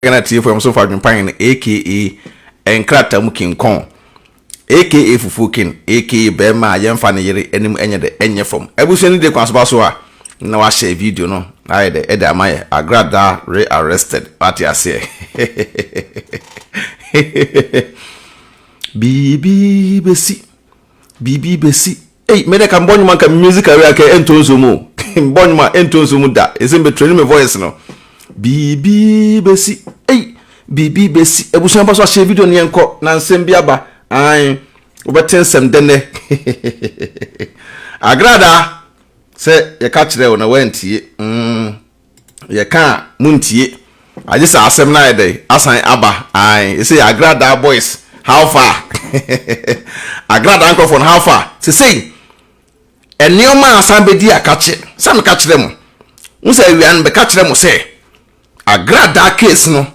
Ghana tiefo yɛn so fa adwempan no aka nkrataa mu King Kong aka Fufuo King aka bɛrima a yɛmfa ne yere anim nyɛ dɛ ɛnyɛ fam. Abusua no de kwan so ba so a na wahyɛ video no ayɛ dɛ ɛde ama yɛ Agradaa re-arrested wate aseɛ. Biribi bɛsi biribi bɛsi. Ei me dɛ ka mbɔ nnwom anka me music career anka ɛntɔ nsuo mu o mbɔ nnwom a ɛntɔ nsuo mu da ɛsɛ mbɛ training me voice no biribi bɛsi ei biribi bɛsi abusua mpa so ahyɛ video no yɛnkɔ na nsɛm bi aba ae wobɛte nsɛm dɛnɛ agradaa sɛ yɛka kyerɛ wo na woantie mm. Yɛka a montie. Agye sɛ asɛm no ayɛ dɛn asan aba ae sesei Agradaa boys how far Agradaa nkorɔfoɔ no how far Sesei nneɛma a asan bɛdi akakye sɛ meka kyerɛ mo wo sɛ awia no bɛka kyerɛ mo sɛ Agradaa case no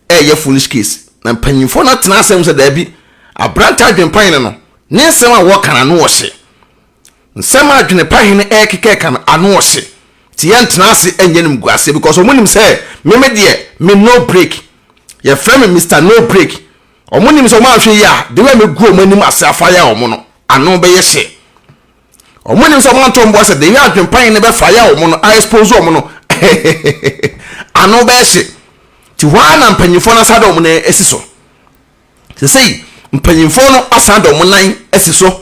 ɛyɛ foolish case na mpanyinfoɔ no atena asɛm sɛ daabi aberante adwempa hene no ne nsɛm a wɔka no ano ɔhye. Nsɛm a adwene pa hene ɛrekeka no ano ɔhye nti yɛntena ase nyɛ animguaseɛ because ɔmo nim sɛ me me deɛ me no break yɛfrɛ me Mister no break ɔmo nim sɛ ɔmo anhwɛ yie a the way a mɛgu ɔmo anim ase afire ɔmo no ano bɛyɛ hye ɔmo nim sɛ ɔmo antɔ mboa sɛ the way adwene pa hene bɛfire ɔmo no a expose ɔmo no ano bɛyɛ hye nti hɔ ara na mpanyinfoɔ no asan de ɔmo nan asi so sesei mpanyinfoɔ no asan de ɔmo nan asi so.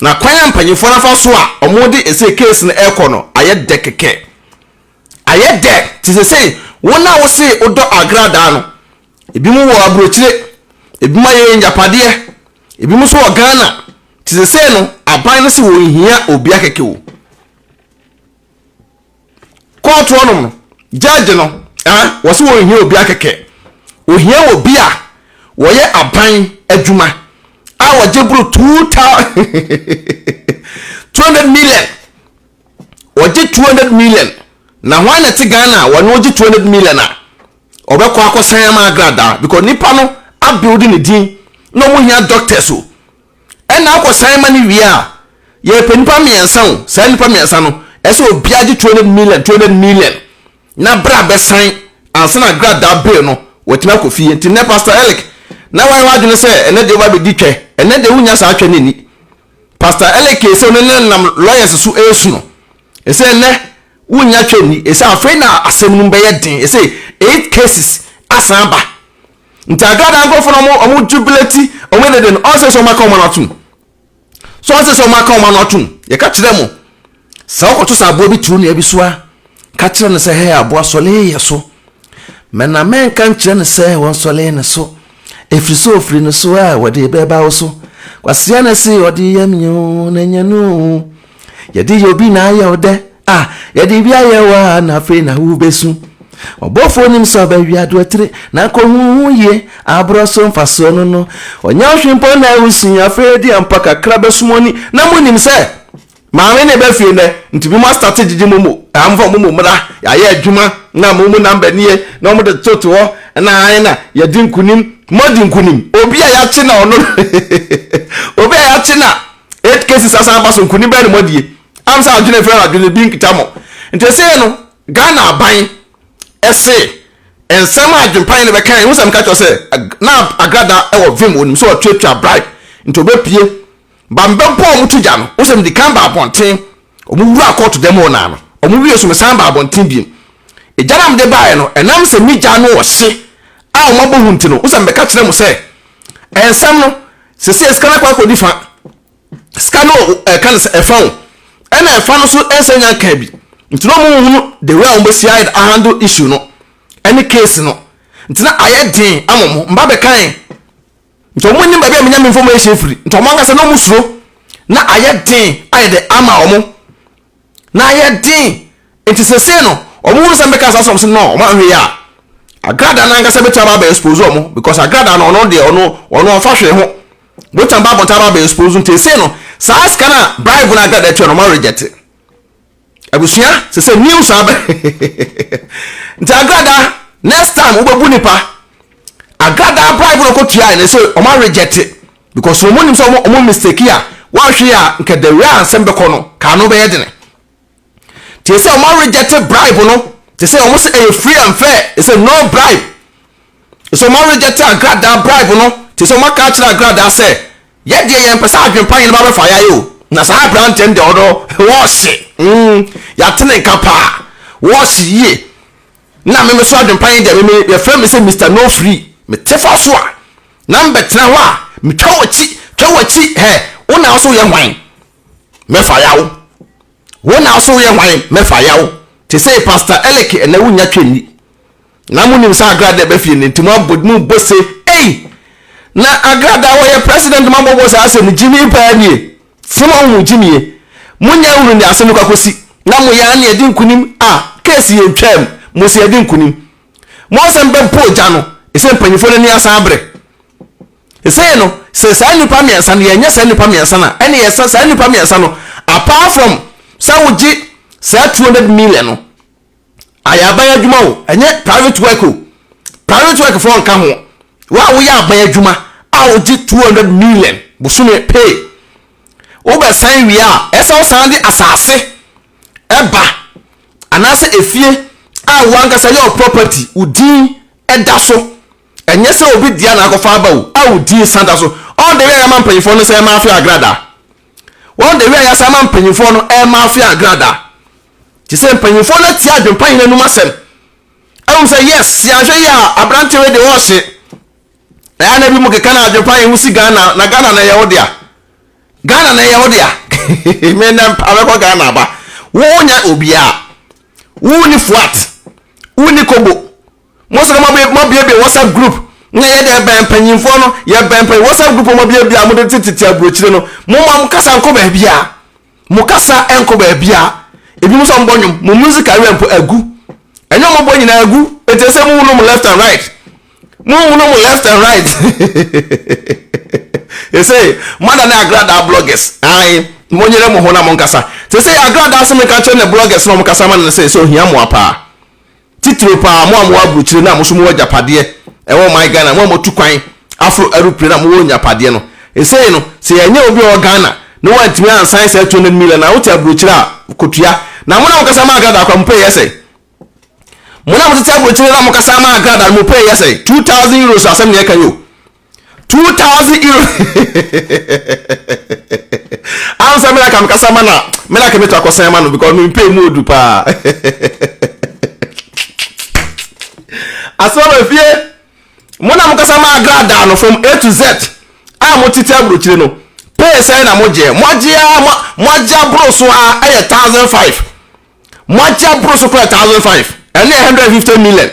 Na kwan a mpanyinfoɔ no afa so a wɔde ɛsei case no ɛrekɔ no ayɛ dɛ kɛkɛ. Ayɛ dɛ te sesei wɔn a wose wodɔ agradaa no ebinom wɔ aburokyire, ebinom ayɛ yɛn agyapadeɛ, ebinom nso wɔ Ghana. Te sesei no aban no se wɔnhia obia kɛkɛ o. Kɔɔto hɔnom no, judge no, ah, wɔse wɔnhia obia kɛkɛ. Ohia obi a wɔyɛ aban adwuma a wɔgye boro 200 million. Wɔgye 200 million. Na hwan na ɛte Ghana a wɔne wɔgye 200 million a ɔbɛkɔ akɔsan ama agradaa because nipa no abuild ne din na wɔn hia doctors o. Ɛna akɔ san ma no wie a, yɛpɛ nipa mmiɛnsa o, saa nipa mmiɛnsa no, ɛsɛ obiara gye 200 million, 200 million, na bra bɛsan ansa na gradaa bill no watumi akɔ fie. Nti nnɛ Pastor Eric, na wayɛ w'adwene sɛ ɛnɛ deɛ woba bɛdi twɛ, ɛnɛ deɛ wonnya saa twɛ no nni. Pastor Eric kee sɛ ɔno ne nam lawyers so ɛresu no, ɛsɛ nnɛ wonnya twɛ nni, ɛsɛ afei na asɛm no mu bɛyɛ den, ɛsɛ 8 cases asan aba. Nti agradaa nkorɔfoɔ no ɔmo ɔmo jubilate ɔmo yɛ dede no ɔnsɛ sɛ ɔmo aka ɔmo ano atom so ɔnsɛ sɛ ɔmo aka ɔmo ano atom yɛka kyerɛ mo sɛ wokɔto sɛ aboa bi turu nua bi so a ka kyerɛ no sɛ hɛ aboa sɔle yɛ so mɛna mɛnka nkyerɛ no sɛ wɔnsɔle ne so ɛfiri sɛ ofiri no so a wɔde bɛba wo so kwasea na se ɔde yɛ me o na nyɛ no o Yɛde yɛ obi na ayɛ wo dɛ a, yɛde bi ayɛ wo a na afei na wobɛsu. Ɔbɔfoɔ nim sɛ ɔbɛwe adoɔtire na akɔhu ho yie, aborɔ so mfasoɔ no no. Ɔnyɛ wo hwee mpo na wosu, afei de ampa kakra bɛsom ani. Na monim sɛ maame ne ba fie nnɛ, nti bi mo astate gyegye momo, amfa momo mmra, yɛayɛ adwuma na momo number nie, na wɔde toto hɔ, na ae na yɛdi nkunim. Moadi nkunim, obi a yɛakye na ɔno, obi a yɛakye na 8 cases asan aba so nkunim bɛyɛ ne mo adie am sɛ adwene fɛ adwene bi nkita mo nti ɛsɛ no Ghana aban ɛse nsɛm a adwempan ne bɛka ɛho sɛ meka kyerɛ sɛ na agrada ɛwɔ vim onim sɛ ɔtuatua bribe nti ɔbɛpie ba mbɛbɔ ɔmo to gya no wo sɛ mede kan ba abɔnten ɔmo wura kɔɔto dɛm hɔ naa no ɔmo wie so mesan ba abɔnten biem egya na mede baeɛ no ɛnam sɛ me gya no ɔhye a ɔmo abɔ hu nti no wo sɛ mbɛka kyerɛ mo sɛ ɛnsɛm no Sesei sika no akɔ akɔdi fa. Sika no ɛka no sɛ ɛfa o. Ɛna ɛfa no so ɛnsɛ nya nka bi. Nti na ɔmo nhunu the way a ɔmo bɛsi ayɛ ahandle issue no ɛne case no. Nti na ayɛ den ama ɔmo. Mba bɛkae. Nti ɔmo nnim baabi a menya me information firi. Nti ɔmo ankasa na ɔmo suro. Na ayɛ den ayɛ dɛ ama ɔmo. Na ayɛ den. Nti sesei no, ɔmo hunu sɛ mebɛka saa asɛm sɛ no, ɔmo anhwɛ yie a, Agradaa no ankasa bɛtumi aba abɛ expose ɔmo because Agradaa no ɔno deɛ ɔno ɔno ɔmfa hwee ho. Bɛtumi aba abɔnten aba abɛ expose nti sesei no, saa sika no a bribe no Agradaa tua no ɔmo areject. Abusua, sesei news aba nti Agradaa next time wobɛbu nipa Agradaa bribe no ɔkɔtuaeɛ no sɛ ɔmo areject because ɔmo nim sɛ ɔmo ɔmo mistake a wɔanhwɛ yie a nka the way a nsɛm bɛkɔ no ka ano bɛyɛ dene. Te sɛ ɔmo reject bribe no, te sɛ ɔmo sɛ ɛyɛ free and fair, ɛsɛ no bribe. So mo reject Agradaa bribe no te sɛ moaka akyerɛ Agradaa sɛ yɛdeɛ yɛmpɛ sɛ adwempa hene ba bɛfa yɛayɛ o na saa aberanteɛ no deɛ ɔno wɔɔhye mm yɛate ne nka paa wɔɔhye yie na meme so adwempa hene deɛ meme yɛfrɛ me sɛ Mr No Free mete fa so a na mbɛtena hɔ a metwa w'akyi twa w'akyi hɛ wo na wo so yɛ hwan mɛfa yawo wo na wo so yɛ hwan mɛfa yawo te sɛ Pastor Eleke ɛnɛ wonya twɛnni Na mo nim sɛ Agrada ɛbɛ fie no nti mo abɔ mo bɔ se ei na Agrada wɔyɛ president mo abɔbɔ saa asɛm no gyimii paa nie sɛ mo ahu mo gyimie mo nya hunu nea asɛm no kɔ akɔsi na mo yɛ ane ɛdi nkunim a case yɛ ntwaam mo se ɛdi nkunim mo asɛm bɛ bɔ ogya no ɛsɛ mpanyinfoɔ no ani asan abrɛ ɛsɛ no sɛ saa nnipa mmiɛnsa no yɛnyɛ saa nnipa mmiɛnsa no a ɛne yɛsa saa nnipa mmiɛnsa no apart from sɛ wogye saa 200 million no Ayɛ aban adwuma o, ɛnyɛ private work o. Private work foɔ nka ho. Wo a woyɛ aban adwuma a wogye 200 million bosome pay, wobɛsan wie a, ɛsɛ wosan de asase ɛba anaasɛ efie a wo ankasa yɛ wo property, wo din ɛda so. Ɛnyɛ sɛ obi dea na akɔfa aba o, a wo din san da so. All the way a yɛama mpanyinfoɔ no sɛ ɛma afe agradaa. Wɔn the way a yɛasan ama mpanyinfoɔ no ɛma afe agradaa. Te sɛ mpanyinfoɔ no atie adwempa hene anum asɛm ahu sɛ yes sɛ yɛanhwɛ yie a aberante wei deɛ ɔɔhye. Ɛyɛ a na bi mu keka na adwempa hene wo si Ghana na Ghana na ɛyɛ wo dea. Ghana na ɛyɛ wo dea. Me nɛ mpa mɛkɔ Ghana aba. Wo nyɛ obiara. Wo ni fuat. Wo ni kobo. Mo sɛ mo abiebie WhatsApp group na yɛ deɛ bɛn mpanyinfoɔ no yɛ bɛn mpanyin WhatsApp group mo abiebie a mo de tete aburokyire no mo ma mo kasa nkɔ baabiara. Mo kasa nkɔ baabia. Ebinom nso ɔmo bɔ nnwom. Mo music career mpo agu. Ɛnyɛ ɔmo bɔ nyinaa agu. Eti ɛsɛ mo hunu mo left and right. Mo hunu mo left and right. Ese mo ada ne agradaa bloggers. Ae, mo nyere mo ho na mo nkasa. Te sɛ agradaa se menka nkyerɛ ne bloggers na ɔmo kasa ma no sɛ sɛ ohia mmoa paa. Titiriw paa mo a mowɔ aburokyire no a mo nso mowɔ agyapadeɛ ɛwɔ ɔman Ghana, mo a moatu kwan aforo aeroplane a mowɔ nyapadeɛ no, esei no sɛ yɛanyɛ obi a ɔwɔ Ghana na wantumi ansan saa 200 million a, wote aburokyire a, kɔtua. Na mo na mokasa ma agradaa koraa mo pay yɛ sɛn? Mo na motete aburokyire na mokasa ma agradaa no mo pay yɛ sɛn? 2000 euros asɛm na yɛka yi o. 2000 euro ansa mi na ka mekasa ma na me na ka metu akɔsɛn ma no because me pay mu odu paa asɛm aba fie mo na mokasa ma agradaa no from A to Z a mo tete aburokyire no pay sɛn na mo gye mo agye a mo agye aboro so a ɛyɛ 1005 mo agye aboro so kora 1005 ɛne 150 million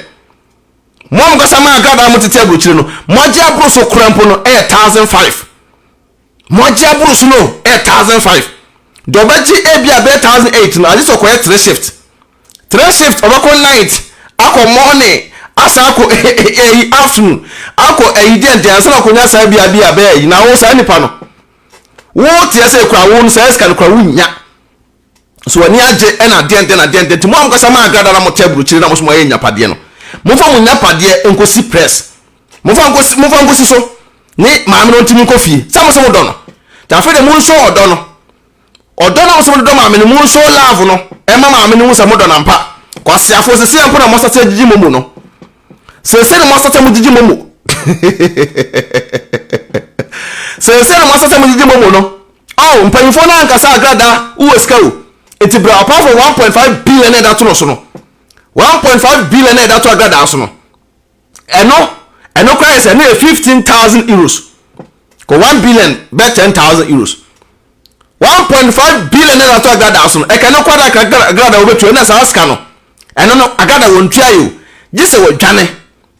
Mo a mokasa ma agradaa a motete aburokyire no, moagye aboro so koraa mpo no yɛ 1005. Moagye aboro so no yɛ 1005. Deɛ ɔbɛgye ebi a bɛyɛ 1008 no, agye sɛ ɔkɔyɛ three shift. Three shift, ɔbɛkɔ night, akɔ morning, asan akɔ ɛyi afternoon, akɔ ɛyi deɛ deɛ ansa na ɔkɔnya saa bi a bi a bɛyɛ ɛyi. Na wo saa nipa no, wo teɛ sɛ kura wo no saa sika no kura wo nya. So w'ani agye ɛna deɛn deɛn na deɛn deɛn nti mo a mokasa ma agrada na mote aburokyire na mo so moayɛ nyapadeɛ no momfa mo nyapadeɛ nkosi press momfa nkosi momfa nkosi so ne maame no ntumi nkɔ fie sɛ mo sɛ modɔ no nti afei de monso ɔdɔ no ɔdɔ no a mo sɛ mododɔ maame no monso love no ɛma maame no hu sɛ modɔ no ampa kwaseafoɔ sɛsɛ mpo na moasate agyigyi mo mu no sɛsɛ na moasate mo gyigyi mo mu sɛsɛ na moasate mo gyigyi mo mu no Oh mpanyinfoɔ no ankasa agrada wowɔ sika o nti bra apart from 1.5 billion na ɛda to no so no 1.5 billion na ɛda to agradaa so no ɛno ɛno koraa yɛ sɛ ɛno yɛ 15,000 euros kɔ 1 billion bɛ 10,000 euros 1.5 billion na ɛda to agradaa so no ɛka no koraa da agradaa wobɛtua na saa sika no ɛno no agrada wɔn tua yɛ o gye sɛ wɔdwane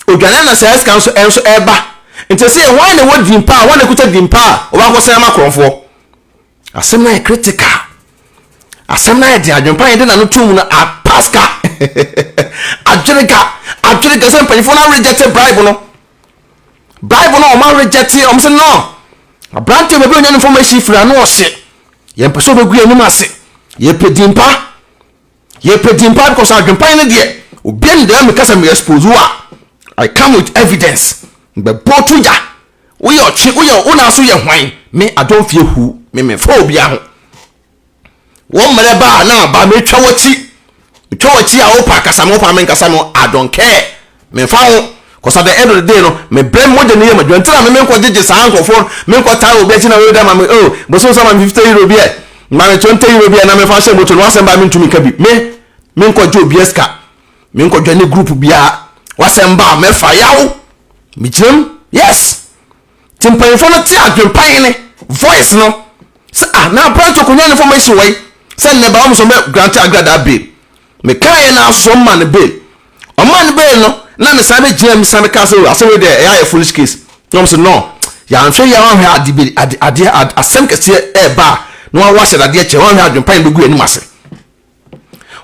Odwane na saa sika nso nso ɛba. Nti ɛsɛ yɛ hwan na ɛwɔ din pa a, hwan na ɛkuta din pa a ɔbɛakɔsɛn ama korɔmfoɔ? Asɛm no ayɛ critical. Asɛm no ayɛ den adwempa yɛde n'ano tom no apaska. Adweneka, adweneka sɛ mpanyinfoɔ no areject bribe no. Bribe no wɔn areject, wɔn sɛ no. Aberante baabi a onya information firi ano ɔhye. Yɛmpɛ sɛ ɔbɛgu yɛn anim ase. Yɛpɛ din pa. Yɛpɛ din paa because adwempan no deɛ obi ne deɛ meka sɛ me expose wo a I come with evidence bɛbɔ to gya woyɛ ɔtwe woyɛ wo na so yɛ hwan me I don't fear who me me fa obiara ho wɔn mmerɛ ba a na aba metwa w'akyi metwa w'akyi a wopa kasa me wopa me nkasa no I don't care memfa ho. Cause at the end of the day no, me brɛ me mogya no yɛ m'adwuma nti na me menkɔ gyegye saa nkurɔfoɔ no, menkɔ taa obi akyi na wei dɛ ma me oh bosom sɛ ma me €50 bi ɛ, ma me €20 bi ɛ na mefa hyɛ moto no, w'asɛm ba a mentumi nka bi. Me menkɔ gye obiara sika, menkɔ dwane group biara, w'asɛm ba a mɛfa yaw, megyina mu, yes. Nti mpanyinfoɔ no te adwempa hene voice no sɛ ah na aberante okonya information wɔ yi sɛ nnɛ ba wɔn sɛ wɔbɛ grant agradaa bail. Mekaeɛ na aso ɔma no bail. Ɔma no bail no na mesan bɛ gyina mu san bɛka sɛ oh asɛm wei deɛ ɛyɛ ayɛ foolish case. Na wɔn sɛ no yɛanhwɛ yie a wɔanhwɛ ade bi ade adeɛ asɛm kɛseɛ ɛɛba a na wɔn ahyɛ dadeɛ kyɛ wɔanhwɛ adwempa yɛn bɛgu yɛn anim ase.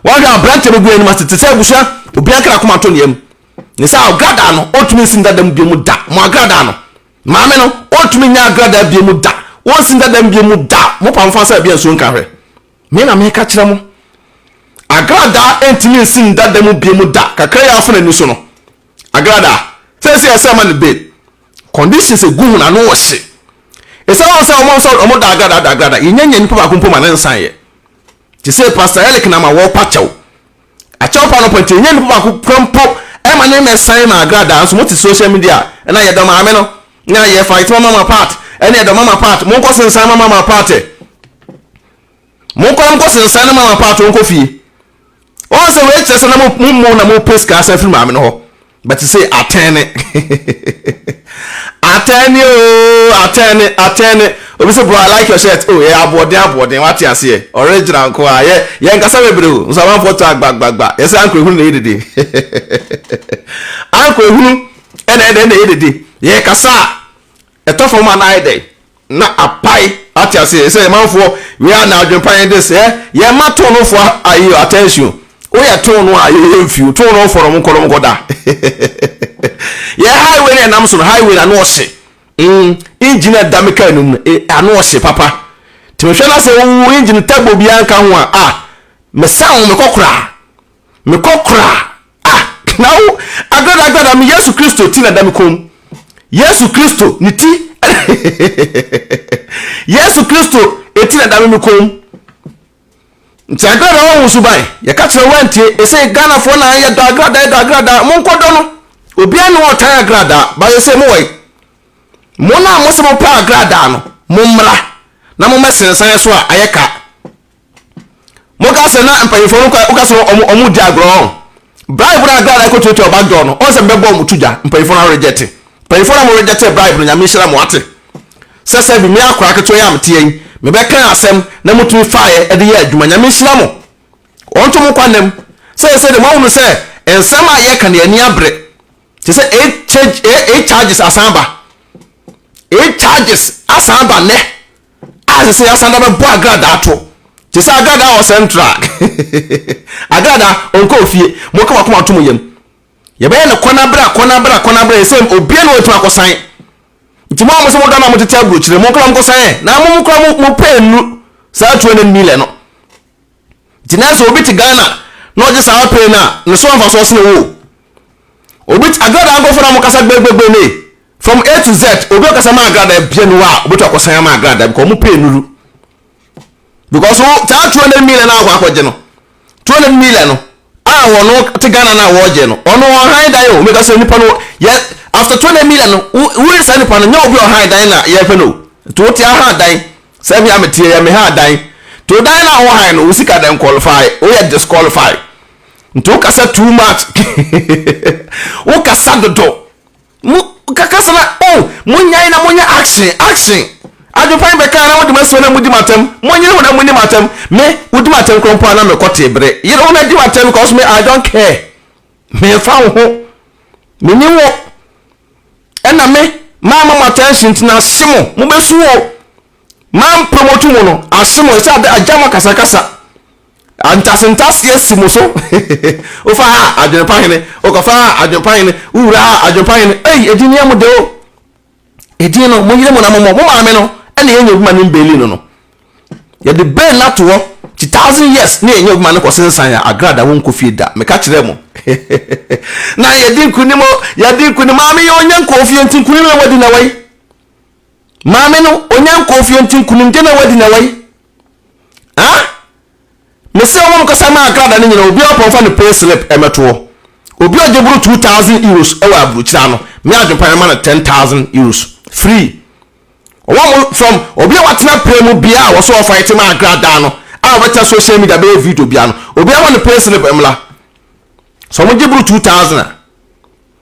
Wɔhwɛ aberante no gu anim ase te sɛ abusua, obiara nka n'akoma nto ne yam. Ne sɛ agradaa no, ɔntumi nsi ne dada mu bio mu da. Mo agradaa no, maame no, ɔntumi nyɛ agradaa bio mu da. Ɔnsi ne dada mu bio mu da. Mo pa mfa sɛ bia nsuo nka hwɛ. Me na meka kyerɛ mo. Agradaa ntumi nsi ne dada mu bio mu da. Kakra yi afa n'ani so no. Agradaa, sɛsɛ ɛsɛ ma no bail. Conditions egu ho na ano ɔhye. Ɛsɛ wɔn sɛ wɔn sɛ wɔn da agradaa da agradaa. Yɛnya nya nipa baako mpo ma ne nsan yɛ. Te sɛ Pastor Eric na ma wɔpa kyɛw. Akyɛw pa no pɔ nti ɛnyɛ nipa baako kura mpo ɛma ne mɛsan ma agradaa nso mote social media ɛna yɛdɔ maame no na yɛ fight ma mama part ɛna yɛdɔ mama part monkɔ sensan ma mama part monkɔ na monkɔ sensan na mama part wɔnkɔ fie. Wɔn sɛ wei kyerɛ sɛ na mo mo na mo pɛ sika asan firi maame no hɔ. But say atɛne. Atɛne ooo atɛne atɛne. Obi sɛ bro I like your shirt. Oh yɛ aboɔden aboɔden wate aseɛ. Original nko a yɛ yɛ nkasa bebree o. Nso amanfoɔ tɔ agbagbagba. Yɛ sɛ ankɔ ehunu na ɛyɛ dede. Ankɔ ehunu ɛna ɛdɛ na ɛyɛ dede. Yɛ kasa a ɛtɔ fam a na ayɛ dɛn. Na apae ate aseɛ sɛ manfoɔ wei a na adwempa yɛn de sɛ yɛn ma too no foɔ ayi attention woyɛ too no a yɛyɛ mfiw too no foɔ no nkɔ no nkɔ da yɛ highway no ɛnam so no highway na ano ɔhye engine ɛda me kaa no mu no ano ɔhye papa nti mehwɛ na sɛ wo engine turbo biara nka ho a ah mesan wo mekɔ koraa Mekɔ koraa ah na wo agrada agrada me Yesu Kristo ti na da me kɔn mu Yesu Kristo ne ti Yesu Kristo eti na da me me kɔn mu nti agrada wɔn ho suban yɛka kyerɛ wɔn antie ɛsɛ Ghanafoɔ na yɛdɔ agrada yɛdɔ agrada monkɔdɔ no obiara ne ɔtan agrada ba yɛ sɛ mowɔ yi mo na mo sɛ mopɛ agrada no mommra na mommɛsensan so a ayɛ ka Moka sɛ na mpanyinfoɔ no woka sɛ ɔmo ɔmo di agorɔ ɔn. Bribe no agorɔ a na ɛkɔtuatua back door no ɔn sɛ mbɛbɔ ɔmo to gya mpanyinfoɔ no arejɛte. Mpanyinfoɔ no a mo rejɛte bribe no Nyame nhyira mo wate. Sɛ sɛ bi me akora ketewa yi a meteɛ yi mebɛkaa asɛm na motumi faeɛ ɛde yɛɛ adwuma Nyame nhyira mo. Ɔnto mo nkwa nna mu. Seesei de moahunu sɛ nsɛm a yɛka no yɛn ani abere. Te sɛ eight charges asan aba. Eight charges asan aba nnɛ. A ɛsɛ sɛ yɛasan da bɛbɔ agradaa to te sɛ agradaa wɔ central. Agradaa ɔnkɔ ofie. Monka mo akoma nto mo yam. Yɛbɛyɛ no kɔnabra kɔnabra kɔnabra ɛsɛ obia na ɔtumi akɔsan. Nti mo a mo sɛ mo dɔ na mo tete aburokyire mo nkora mo kɔsan ɛ na mo mo kora mo mo pɛ nnu saa 200 million no. Nti na sɛ obi te Ghana na ɔgye saa pay no a ne so amfasoɔ sene wo. Obi agradaa nkurɔfoɔ na mo kasa gbɛgbɛgbɛ ne from A to Z obi ɔkasa ma agradaa bia ni hɔ a obetu akɔsan ama agradaa because ɔmo pay nuru. Because wo saa 200 million na akɔ akɔgye no 200 million no a wɔn te Ghana na wɔgye no ɔno ɔhan dan o meka sɛ nipa no yɛ after 200 million no wo saa nipa no nyɛ obi ɔhan dan na yɛhwɛ no nti wote aha dan Sɛ bia me teɛ yɛ me ha dan nti wo dan na wo han no wo sika dɛn qualify wo yɛ disqualify nti wo kasa too much wo kasa dodo mo kakasa na oh mo nyan na mo nyɛ action action adwopan bɛka na mo de ma suo na mo di matam mo nyere ho na mo ni matam me wo di matam koro mpo a na me kɔ te bere yere ho na di matam because me I don't care me fa wo ho me ni wo Ɛna me mamma mo attention nti na ahye mo, mobɛsu o. Man promote mo no, ahye mo, ɛsɛ ade agya mo akasakasa. Ntasentase asi mo so. Wofa ha adwenepa hene, wokɔfa ha adwenepa hene, wowura ha adwenepa hene. Ei, edin no yɛ mo de o. Edin no, mo yere mo na mo mo maame no, ɛna yɛnyɛ obi ma ne mbeli no no. Yɛde bail no ato hɔ ti thousand years ne yɛnyɛ obi ma no kɔ sensan a agrada wo nkɔ fie da meka kyerɛ mo na yɛdi nkunim o yɛdi nkunim maame yɛ onya nkɔ fie nti nkunim na wadi na wai maame no onya nkɔ fie nti nkunim gye na wadi na wai ah mese wɔn kasa ma agrada no nyina obi apɔn fa ne pay slip ɛmɛtoɔ. Obi a ɔgye boro €2,000 wɔ aburokyire ano, me adwempa mɛma no €10,000 free. Wɔn mo from obi a watena pray mu bia a wɔso ɔfight ma agradaa no a wɔbɛtena social media bɛyɛ video bia no, obi ama no pay slip mmla. Sɛ wɔn gye boro 2000 a,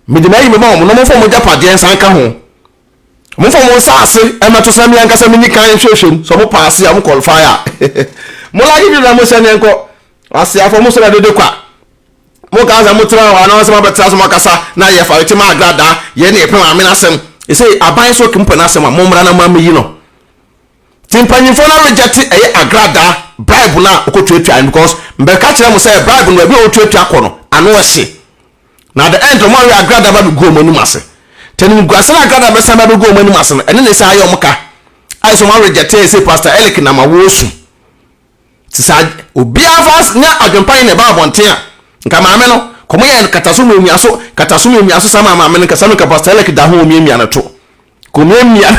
mede m'ayi mema wɔn na wɔmfa wɔn agyapadeɛ nsa nka ho. Wɔmfa wɔn nsaase mmɛto sɛ me ankasa menni kan nhwehwɛ mu sɛ wɔn paase a wɔn qualify a. Mo like video na mo hyɛ ne nkɔ. Aseafo mo sɔrɔ dede kwa. Mo kaa sɛ mo tena hɔ anaa sɛ mo abɛtena so mo akasa na yɛ fa yɛte ma agradaa yɛ ne yɛpɛ maame n'asɛm. Ɛsɛ aban so kempɛ n'asɛm a mo mmra na mo ameyi no. Ti mpanyinfoɔ no reject ɛyɛ agradaa bribe no a ɔkɔtuatua no because mbɛka kyerɛ mo sɛ bribe no baabi a ɔtuatua kɔ no ano ɛhye. Na at the end ɔmo awe agradaa ba bɛgu ɔmo anim ase. Nti animguase no agradaa bɛsan ba bɛgu ɔmo anim ase no ɛne ne san ayɛ ɔmo ka. Ayɛ sɛ ɔmo areject ɛsɛ Pastor Eric nam awoɔ su. Nti sɛ obiara fa nya adwempa yi na ɛba abɔnten a, nka maame no, kɔm yɛ no kataso miamia so, kataso miamia so saa maa maame no nkasa no nka Pastor Eric da ho omiamia no to. Kɔmiamia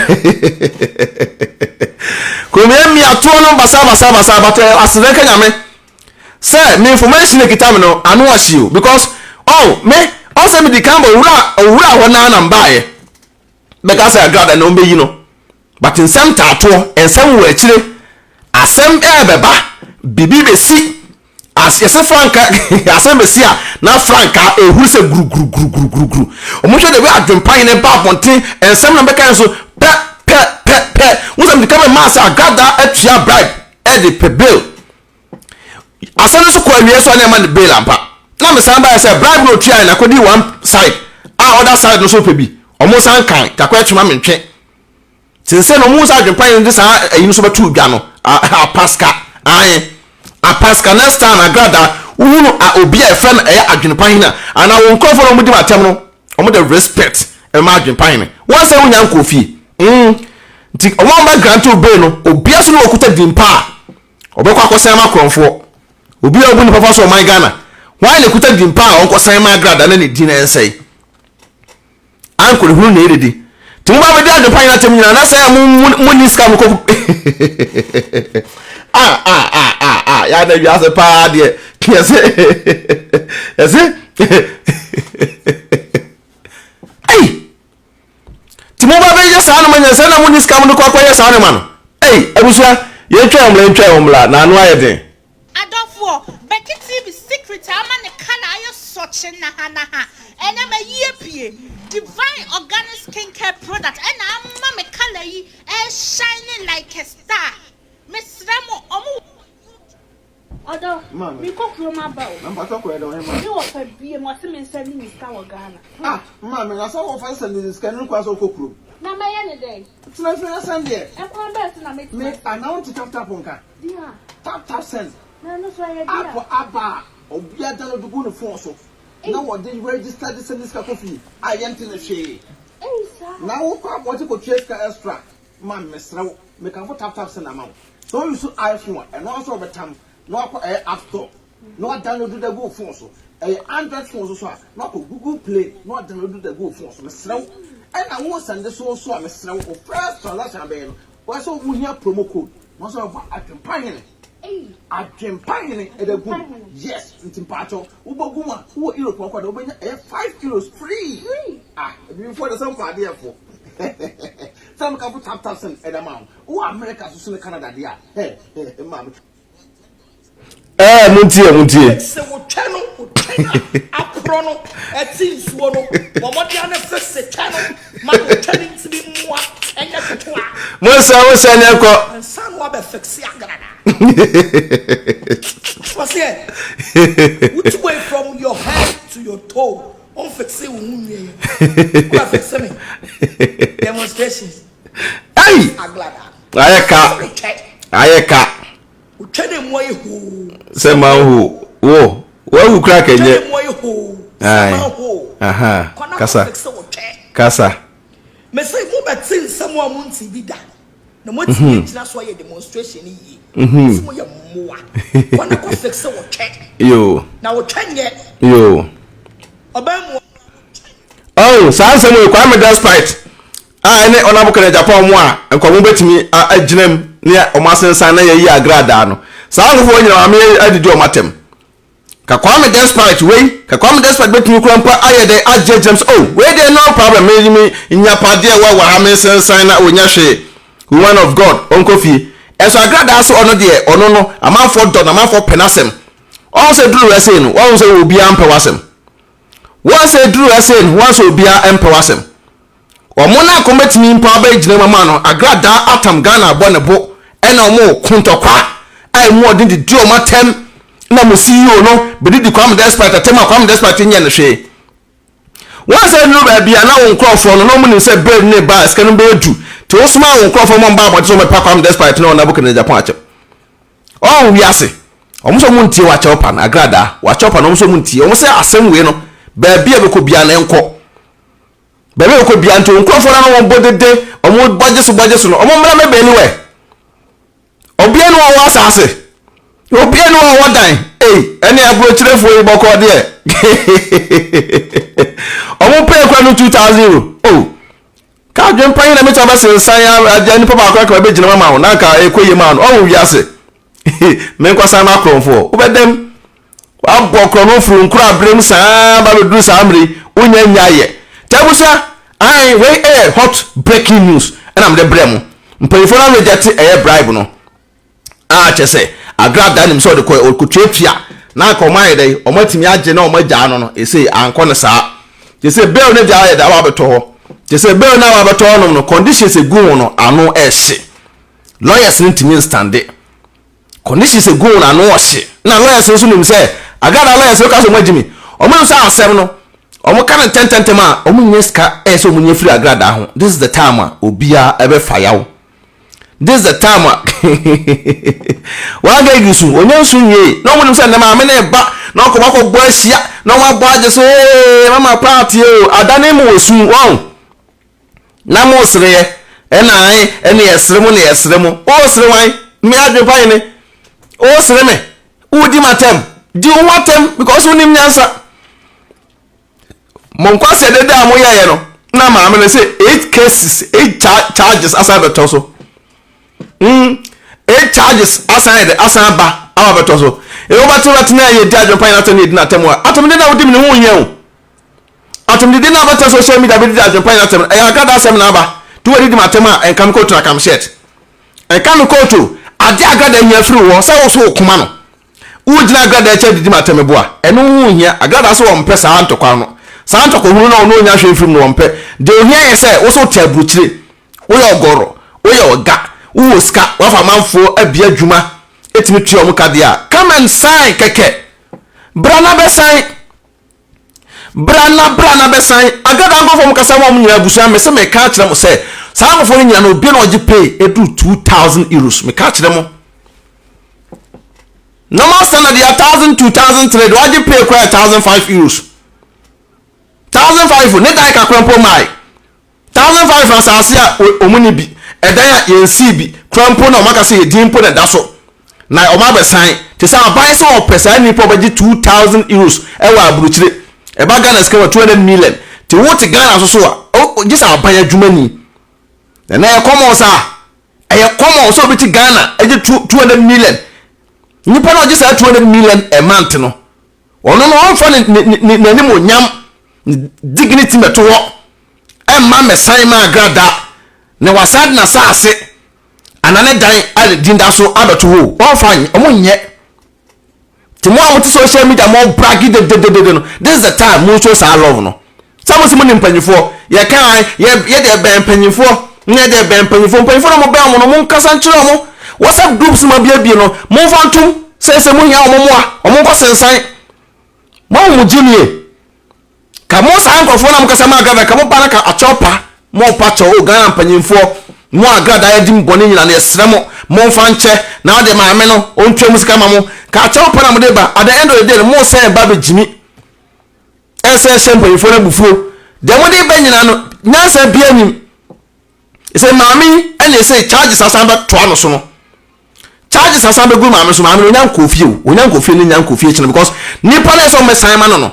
kɔmiamia toɔ no basaa basaa basaa but aseda nka Nyame sɛ me information ekita me no ano ahye o because oh me ɔsɛ me di kan bɔ owura owura hɔ naa na mbaayɛ bɛka sɛ agrada na ɔmbɛyi no. But nsɛm taatoɔ, nsɛm wɔ akyire, asɛm ɛɛbɛba, biribi bɛsi, as yɛsɛ franka, asɛm bɛsi a, na franka ɛhuru sɛ guruguruguruguruguru. Wɔn hwɛ the way adwempa yɛn ba abɔnten, nsɛm na bɛka yɛn so pɛ pɛ pɛ pɛ. Wɔn sɛ mede kama maa sɛ agrada atua bribe ɛde pɛ bail. Asɛm no nso kɔ awie so a na ɛma no bail ampa. Na mesan baeɛ sɛ bribe na ɔtuaeɛ no akɔdi one side a other side no nso pɛ bi. Wɔn san kan takɔ atwema mentwe. Sensei na ɔmo hu sɛ adwempa yɛn de saa ayi no so bɛto dwa no, apaska, ae, apaska, next time agrada, wohu no a obi a yɛfrɛ no ɛyɛ adwenepa hene a, anaa wɔn nkurɔfoɔ na wɔn di mu atɛm no, wɔn de respect ɛma adwenepa hene. Wɔn sɛ wonya nkɔɔ fie. Mm. Nti wɔn a wɔbɛ grant wo bail no, obia so na wɔkuta din pa a, ɔbɛkɔ akɔsɛn ama korɔmfoɔ. Obi a ɔbu nipa fa so ɔman Ghana, hwan na ekuta din pa a ɔnkɔsɛn ma agrada na ne din ɛnsɛe? Ankorehunu na eredi. Nti mo ba bɛdi adwempa nyina atɛm nyina na sɛ mo mo ni sika mo kɔ ah ah ah ah ah ya na wiase paa deɛ yɛse yɛse ei nti mo ba bɛyɛ saa noma nyina sɛ na mo ni sika mo de kɔ akɔyɛ saa noma no ei abusua yɛntwa yɛn mmla yɛntwa yɛn mmla na ano ayɛ den. Adɔfoɔ, Becky TV secret a ama ne colour ayɛ sɔkye nahanaha ɛnɛ mayi apue. Divine organic skincare product ɛna ama me colour yi ɛreshine like a star. Mesrɛ mo, ɔmo wɔ. Ɔdɔ, mekɔ kurom aba o. Me wɔfa biem, ɔse me nsɛnde ne sika wɔ Ghana. Ah, maame, na sɛ wɔfa nsɛnde ne sika no kwan sɛ wokɔ kurom? Na mɛyɛ ne dɛn? Tena fie na sɛndeɛ. Ɛkwan bɛn so na mɛtumi Me, anaa wonte tap tap nka? Tap tap send app aba a obiara download gu ne phone so na wɔde register de send sika kɔ fie a yɛnte ne hwee. Na wokɔ abɔnten kɔtua sika extra ma mesrɛ wo mekamfo tap tap send ama wo. Sɛ wo use iPhone a ɛno ara nso wɔbɛtam na wakɔ ɛyɛ app store na wadownload de agu wo phone so. Ɛyɛ Android phone so so a na wakɔ Google Play na wadownload de agu wo phone so. Mesrɛ wo ɛna wo send so nso a mesrɛ wo wo first transaction abɛyɛ no wɔyɛ sɛ wohia promo code. Wɔn sɛ wɔbɔ adwempa hene. Adwempa hene ɛda gu mu. Yes, nti mpakyɛw wobɔ gu mu a wowɔ Europe ɔkɔ de wobɛnya ɛyɛ €5 free. Ah, ebibifoɔ de sɛ mpa adeɛ fo. Sɛ meka fo tap tap send ɛda ma wo. Wowɔ America so so ne Canada deɛ a, hɛ hɛ maame. Ɛɛ montie montie. Sɛ wotwa no wotwa no a aporɔ no ɛte nsuo no bɔ mmɔden ano fese twa no ma wotwa no ntumi mmoa ɛnyɛ ketewa. Monsɛ monsɛ ne ɛkɔ. Ansa na wabɛ fese agrada. Wɔseɛ wotu way from your head to your toe ɔnfese wo ho nwie yɛ wobɛ fese me demonstration. Ei! Ayɛ ka ayɛ ka. Otwa ne mu ayɛ hoo. Sɛ man ho wo wawu kura kɛnyɛ. Otwa ne mu ayɛ hoo. Sɛ man ho. Aha Kɔ na kasa kɔ fixe wo twɛ. kasa. Me se mo bɛ te nsɛm a mo nte bi da na mo atumi agyina so ayɛ demonstration no yie. Me se mo yɛ mmoa. Kɔ na kɔ fixe wo twɛ. Yoo. Na wo twɛ nyɛ. Yoo. Ɔbaa mu. Oh saa nsɛm wei Kwame Despite a ɛne Honourable Kenneth Agyapong wɔn a nka wɔn bɛtumi agyina mu ne wɔn asensan na yɛayi agradaa no saa nkurɔfoɔ nyina maame adidi wɔn atɛm. Ka Kwame Despite wei, ka Kwame Despite bɛtumi kura mpo ayɛ dɛ agye agyinam sɛ oh wei deɛ no problem me me nyapadeɛ wɔ wɔ ha me nsensan na ɔnya hwee woman of God ɔnkɔ fie. Ɛso agradaa so ɔno deɛ ɔno no amanfoɔ dɔ no amanfoɔ pɛ n'asɛm. Ɔho sɛ duru ɛsei no wɔn sɛ obiara mpɛ w'asɛm. Wɔn sɛ duru ɛsei no wɔn sɛ obiara mpɛ w'asɛm. Wɔn na nka wɔbɛtumi mpo abɛgyina mu ama no agradaa atam Ghana abɔ ne bo ɛna wɔn reko ntɔkwa a ɛmu ɔden de di wɔn atɛm na mo CEO no bɛdidi Kwame Despite atɛm a Kwame Despite nyɛ no hwee. Wɔn sɛ nnuru baabi a na wo nkurɔfoɔ no na wɔn nim sɛ bail ne ba a sika no bɛyɛ du nti wosomaa wo nkurɔfoɔ ma wɔn ba abɔnten sɛ wɔbɛpa Kwame Despite ne Honourable Kennedy Agyapong akyɛw. Ɔn wiase wɔn sɛ wɔn ntie w'akyɛw pa no agradaa w'akyɛw pa no wɔn sɛ wɔn ntie wɔn sɛ asɛm wei no baabi a ɛbɛkɔ biara no ɛnkɔ. Baabi a wɔkɔ biara nti, wɔn nkurɔfoɔ no na wɔn bɔ dede, wɔn bɔgye so bɔgye so no, wɔn mmra mɛbɛn ni wɛ. Obia ni wɔwɔ asase, obia ni wɔwɔ dan, ei, ɛne aburokyerefoɔ yi bɔkɔɔ deɛ. Wɔn pay kura no 2000 euro. Oh, ka adwempa yi na mɛtumi abɛsensan agya nipa baako aka bɛgyina mu ama wo na anka ɛkɔ yie ma no. Ɔwɔ wiase. Menkɔsan m'akorɔmfoɔ. Wobɛdam. Wabɔ korɔno firi nkoro aberem saa ba bɛduru saa mmerɛ yi, wonya nyaeɛ. Nti abusua, ae, wei yɛ hot breaking news ɛna mede brɛ mo. Mpanyinfoɔ no reject ɛyɛ bribe no. A kyerɛ sɛ, Agradaa nim sɛ ɔde kɔ, ɔkɔtuatua na anka wɔn ayɛ dɛn, wɔn atumi agye na wɔn agyaa no no, ɛsei ankɔ no saa. Kyerɛ sɛ bail no deɛ ayɛ dɛ aba abɛtɔ hɔ. Kyerɛ sɛ bail no aba abɛtɔ hɔnom no, conditions egu ho no, ano ɛhye. Lawyers no ntumi nstande. Conditions egu wɔn ano ɔhye. Na lawyers no nso nim sɛ Agradaa lawyers no ka sɛ wɔn agye mi. Wɔn nim sɛ asɛm no wɔn ka no ntɛntɛntɛm a wɔn nyɛ sika ɛyɛ sɛ wɔn nyɛ firi Agradaa ho. This is the time a obiara ɛbɛfa yaw. This is the time a wɔn agɛ su wɔn nsu nwie na wɔn nim sɛ ne maame ne ba na wɔn akɔ akɔ bɔ ahyia na wɔn abɔ agye so ee mama paati o adane mu wɔ su wɔn. Na mo sereɛ, ɛna ae, ɛne yɛsere mo na yɛsere mo. O sere wan? Me adwempa hene. O sere me. Wodi m'atɛm. Di wo ho atɛm because wonim nyansa. Mo nkwasɛ dede a moyɛeɛ no, na maame no sɛ eight cases, eight charges asan bɛtɔ so. Eight charges asan yɛ de asan aba aba bɛtɔ so. Ebi wobɛte wobɛte na yɛdi adwempa hene atɛm na yɛdi n'atɛm a, atɛm de na wodi me ne ho nyɛ o. Atemdidi no abɛtɛ social media bɛdidi adwempa nyina atɛm no ɛyɛ agrada asɛm na aba nti wadidi m'atɛm a ɛnka me kootu na kam shirt ɛnka me kootu adeɛ agrada hia firi wɔ sɛ wo so wo koma no wogyina agrada akyi adidi m'atɛm meboa ɛno ho hia agrada sɛ wɔmpɛ saa ntɔkwa no saa ntɔkwa hunu na ɔno ɔnya hwɛ mfiri mu no wɔmpɛ deɛ ohia yɛ sɛ wo so wote aburokyire woyɛ ɔgɔrɔ woyɛ ɔga wowɔ sika wafa amanfoɔ abia adwuma ɛtumi tua wɔn ka deɛ a come and sign kɛkɛ bra na bɛsan Bra na bra na bɛsan. Agada nkurɔfoɔ mo kasa ma wɔn nyinaa abusua mese meka akyerɛ mo sɛ saa nkurɔfoɔ no nyinaa no obi na ɔgye pay eduru 2000 euros meka akyerɛ mo normal standard yɛ 1000 2003 de wagye pay koraa yɛ 1005 euros 1005 ne dan kakra mpo mae 1005 asase a wɔn ni bi, ɛdan a yɛnsii bi koraa mpo na wɔaka sɛ yɛ din mpo na ɛda so, na wɔabɛsan. Te sɛ aban sɛ wɔpɛ saa nnipa a wɔbɛgye 2000 euros wɔ aburokyire. Ɛba Ghana sika mu a 200 million. Te wo te Ghana so so a, gye sɛ aban adwumani. Na na ɛyɛ common saa. Ɛyɛ common sɛ obi te Ghana gye 200 million. Nipa na ɔgye saa 200 million a month no, Ɔno no ɔmfa ne ne ne n'animuonyam ne dignity mmɛto hɔ ɛmma mmɛsan mma agrada na wasan de n'asaase anaa ne dan a ne din da so abɛto hɔ o. Ɔmfa nyɛ, ɔmo nyɛ. Nti mo a mote social media mo bragi dededede no, this is the time mo show saa love no. Sɛ mo se mo nim mpanyinfoɔ, yɛ ka an, yɛ yɛ deɛ bɛn mpanyinfoɔ, yɛ deɛ bɛn mpanyinfoɔ, mpanyinfoɔ na mo bɛn wɔn no, mo nkasa nkyerɛ wɔn. WhatsApp groups mo abiebie no, mo nfa ntom sɛ sɛ mo hia wɔn mmoa, wɔn nkɔ sensan. Mo ahu mo gyimie. Ka mo saa nkorɔfoɔ na mo kasa ma agrada, ka mo ba na ka akyɛw pa, mo pa kyɛw, o Ghana mpanyinfoɔ, mo agrada yɛ di mo bɔne nyina no, yɛsrɛ mo, mo nfa nkyɛ, na ɔde maame no, ɔntua mo sika ma mo. Ka akyɛw pa na mo de ba, at the end of the day no, mo sɛn ba bɛ gyimi. Ɛnsɛ ɛhyɛ mpanyinfoɔ no abufuo. Deɛ mode ba nyinaa no, nyansa biara nim. Sɛ maame yi ɛna ɛsɛ charges asan bɛtoa no so no. Charges asan bɛgu maame so, maame no onya nkɔɔ fie o, onya nkɔɔ fie no nya nkɔɔ fie kyena because nipa no ɛsɛ ɔmmɛsan ma no no.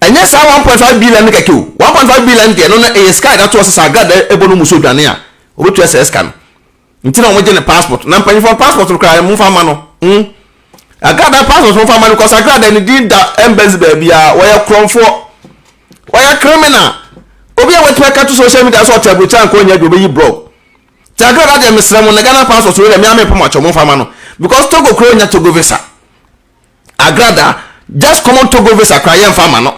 Ɛnyɛ saa 1.5 billion no kɛkɛ o, 1.5 billion deɛ no no ɛyɛ sika a yɛde ato hɔ sɛ sɛ agrada ɛbɔ no mu so dwane a, ɔbɛtua saa sika no. Nti na wɔgye ne passport. Na mpanyinfoɔ passport no koraa momfa mma no. Mm. Agradaa passport momfa ma no because agradaa ne din da embassy baabiara. Wɔyɛ korɔmfoɔ. Wɔyɛ criminal. Obi a watumi aka to social media sɛ ɔte aburokyire anka ɔnyɛ adwuma ɔbɛyi blog. Nti agradaa deɛ mesrɛ mo ne Ghana passport wei deɛ me ara mepɛ mo akyɛw momfa ma no because Togo koraa ɔnya Togo visa. Agradaa just common Togo visa koraa yɛmfa ma no.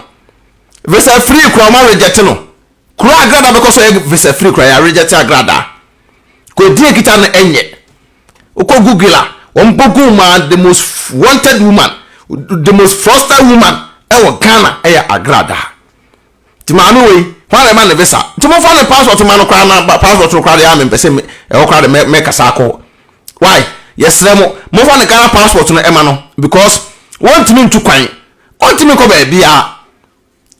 Visa free koraa ɔma reject no. Kuro a agradaa bɛkɔ so yɛ visa free koraa yɛ reject agradaa. Kɔ din ekita no ɛnyɛ. Wokɔ Google a wɔn bɔ gu ma the most wanted woman, the most fraudster woman ɛwɔ Ghana ɛyɛ agradaa. Nti maame wei hwan na ɛma ne visa? Nti momfa ne passport ma no koraa na passport no koraa deɛ a mempɛ sɛ ɛhɔ koraa de mɛkasa akɔ hɔ. Why? Yɛsrɛ mo momfa ne Ghana passport no ɛma no because wɔntumi ntu kwan, ɔntumi nkɔ baabiara.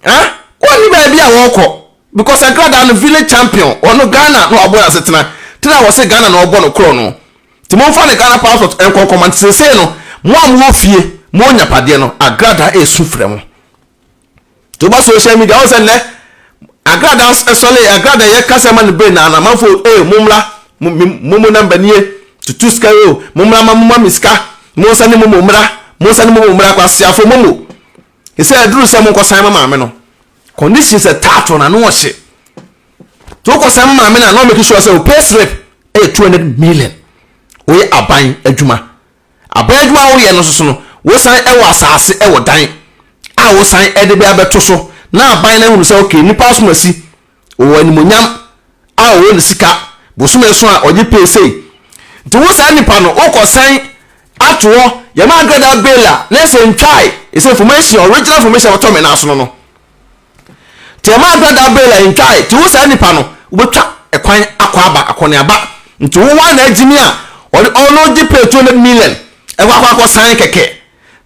Eh? Wɔnni baabi a wɔkɔ because Agradaa no village champion ɔno Ghana na wabɔ n'asetena nti na wɔse Ghana na ɔbɔ no korɔ no. Nti momfa ne Ghana passport nkɔ nkɔma nti seesei no mo a mowɔ fie mowɔ nyapadeɛ no Agradaa ɛresu frɛ mo. Nti woba social media wohu sɛ nnɛ Agradaa sɔle Agradaa yɛ kasa ma no bere na amanfo ee mommra momo number nie tutu sika o mommra ma moma me sika monsa ne momo mmra monsa ne momo mmra kwasiafo momo Sɛ aduru sɛ monkɔsan ma maame no, condition sɛ taatoo na ano ɔhye. Nti wokɔsan ma maame no a na ɔmake sure sɛ wo pay slip ɛyɛ 200 million. Woyɛ aban adwuma. Aban adwuma a woyɛ no nso so no, wosan ɛwɔ asaase ɛwɔ dan a wosan ɛde bɛ abɛto so na aban no ahunu sɛ okay nipa asomasi Ɔwɔ animuonyam a ɔwɔ ne sika bosome so a ɔgye pay sei. Nti wo saa nipa no wokɔ sɛn ato hɔ yɛma agradaa bail a na ɛsɛ ntwae ɛsɛ information original information a wɔtɔ me nan so no no. Nti yɛma agradaa bail a ntwae nti wo saa nipa no wobɛtwa ɛkwan akɔ aba akɔneaba nti wo hwan na agyimi a ɔde ɔno gye pay 200 million ɛkɔ akɔ akɔ san kɛkɛ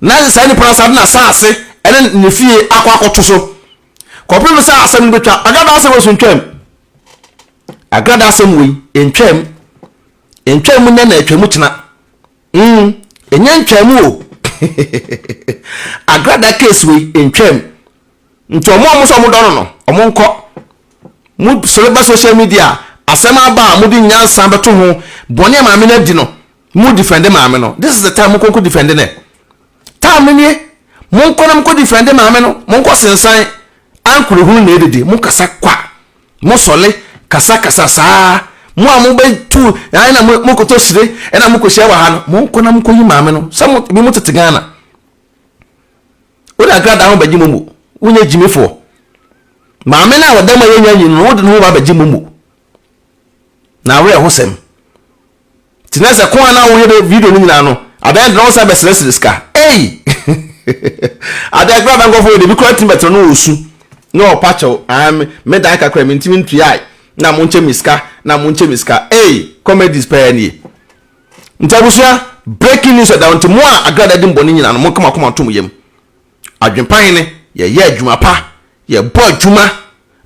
na saa nipa no asa de n'asaase ɛne ne fie akɔ akɔto so Kɔpem sɛ asɛm no bɛtwa. Agrada asɛm wei so ntwaam. Agrada asɛm wei ntwaam. Ntwaam nnɛ na atwam kyena. Mm, ɛnyɛ ntwaam o. Agrada case wei ntwaam. Nti ɔmo a ɔmo sɛ ɔmo dɔ no no, ɔmo nkɔ. Mo sɔre ba social media asɛm aba a mode nyansa bɛto ho bɔne a maame no adi no, mo defend maame no. This is the time mo kɔnkɔ defend no. Time no nie, monkɔ na monkɔ defende maame no, monkɔ sensan ankore hunu na edede, mo kasa kwa, mo sɔle kasa kasa saa, mo a mo bɛ tu ɛna mo mo kɔtɔ sire ɛna mo kɔhyia wɔ ha no, monkɔ na monkɔ yi maame no, sɛ mo ebi mo tete Ghana. Wode agradaa ho bɛgye momo, wonyɛ gyimifoɔ. Maame no a ɔda mu a yɛnya nyi no, wode ne ho ba bɛgye momo. Na awerɛhosɛm. Nti na sɛ ko a na woyɛ de video no nyinaa no, adan de na wɔsan bɛsrɛsrɛ sika. Ei! Adeɛ koraa na nkurɔfoɔ yɛ de bi koraa tumi bɛtena no ɔsu na ɔpa kyɛw. Ah, me dan kakra mentumi ntuae na monkyɛ me sika na monkyɛ me sika. Ei! Comedies pɛɛ nie. Nti abusua, breaking news ɛda hɔ nti mo a agrada di mbɔne nyinaa no monka mo akoma nto mo yam. Adwempa hene, yɛyɛ adwuma pa, yɛbɔ adwuma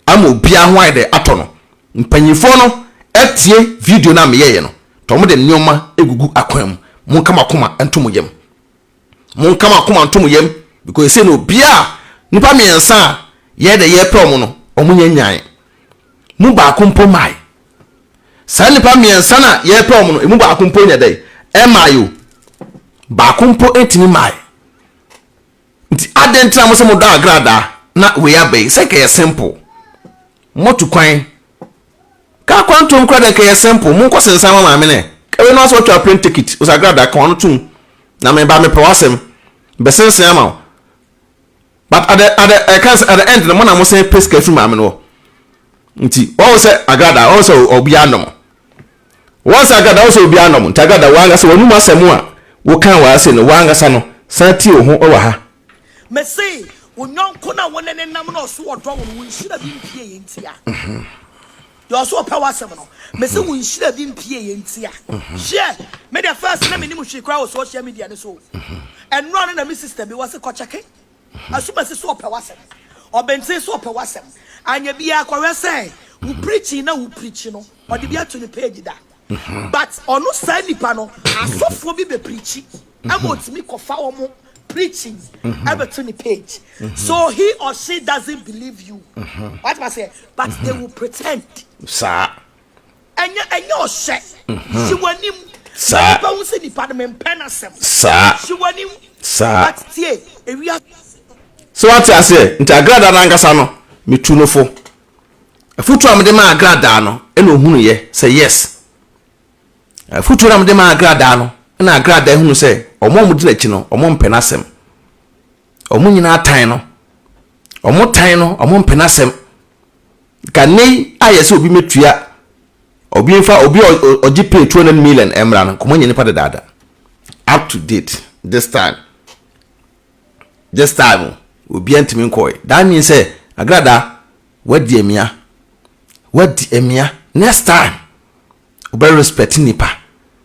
ama obiara ho ayɛ dɛ atɔ no. Mpanyinfoɔ no atie video no a meyɛeɛ no, nti wɔde nneɛma gugu akwan mu. Monka mo akoma nto mo yam. Monka mo akoma nto mo yam because ɛsei no obiara, nnipa mmiɛnsa a yɛyɛ dɛ yɛrepɛ wɔn no, wɔn nyɛ nyae. Mu baako mpo mmae. Saa nnipa mmiɛnsa no a yɛrepɛ wɔn no, emu baako mpo nyɛ dɛ ɛmmae o. Baako mpo ntumi mmae. Nti adɛn nti na mo sɛ mo dɔ agradaa na wei aba yi sɛ nka ɛyɛ simple motu kwan kaa kwantuom koraa deɛ nka ɛyɛ simple monkɔ sensan ma maame no ɛ wei no asɛ watwa plane ticket ɔsɛ agradaa ka wano tom na meba mepɛ w'asɛm bɛsensen ama wo but at the at the ɛka sɛ at the end no mo na mo sɛn pɛ sika firi maame no hɔ nti wɔn sɛ agradaa wɔn sɛ obiara nom Wɔn sɛ agrada wo sɛ obiara nnɔ mo nti agrada w'ankasa w'anum asɛm a wokaa wɔ ha sei no w'ankasa no san tie wo ho wɔ ha. Mese wo yɔnko no a wo ne no nam no a ɔso ɔdɔ wo no, wo nhyira bi mpieeɛ ntia. Deɛ ɔso ɔpɛ w'asɛm no, mese wo nhyira bi mpieeɛ ntia. Hwɛ, me deɛ first na mennim hwee koraa wɔ social media no so o. Ɛnora no na me sister bi, wɔse kɔ kyɛke. Asumasi so ɔpɛ w'asɛm. Ɔbenten so ɔpɛ w'asɛm. Anyɛ biaa kɔhwɛ sɛ wo preaching na wo preach no ɔde bi ato ne page da. But ɔno saa nipa no asɔfoɔ bi bɛ preachi ɛma ɔtumi kɔfa wɔn preaching ɛbɛto ne page. So he or she doesn't believe you. Wate maseɛ? But they will pretend. Saa. Ɛnyɛ ɛnyɛ ɔhyɛ. Yi w'anim. Saa. Nipa hu sɛ nipa no mempɛ n'asɛm. Saa. Hye w'anim. Saa. But tie, ewia. So wate aseɛ? Nti agradaa no ankasa no, metu no fo. Afotuo a mede maa agradaa no, ɛna ɔhunuiɛ sɛ yes. Afotuo no a mede maa agradaa no, ɛna agradaa hunu sɛ wɔn a wɔdi n'akyi no, wɔmpɛ n'asɛm. Wɔn nyinaa tan no. Wɔn tan no, wɔn mpɛ n'asɛm. Nka nnɛ yi a yɛsɛ obi mɛtua, obi mfa obi a ɔgye pay 200 million mmra no, nkɔmɔ nyɛ nipa dedaada. Up to date, this time. This time, obiara ntumi nkɔe. That means sɛ, Agrada, wadi amia. Wadi amia. Next time, Wobɛ respect nipa.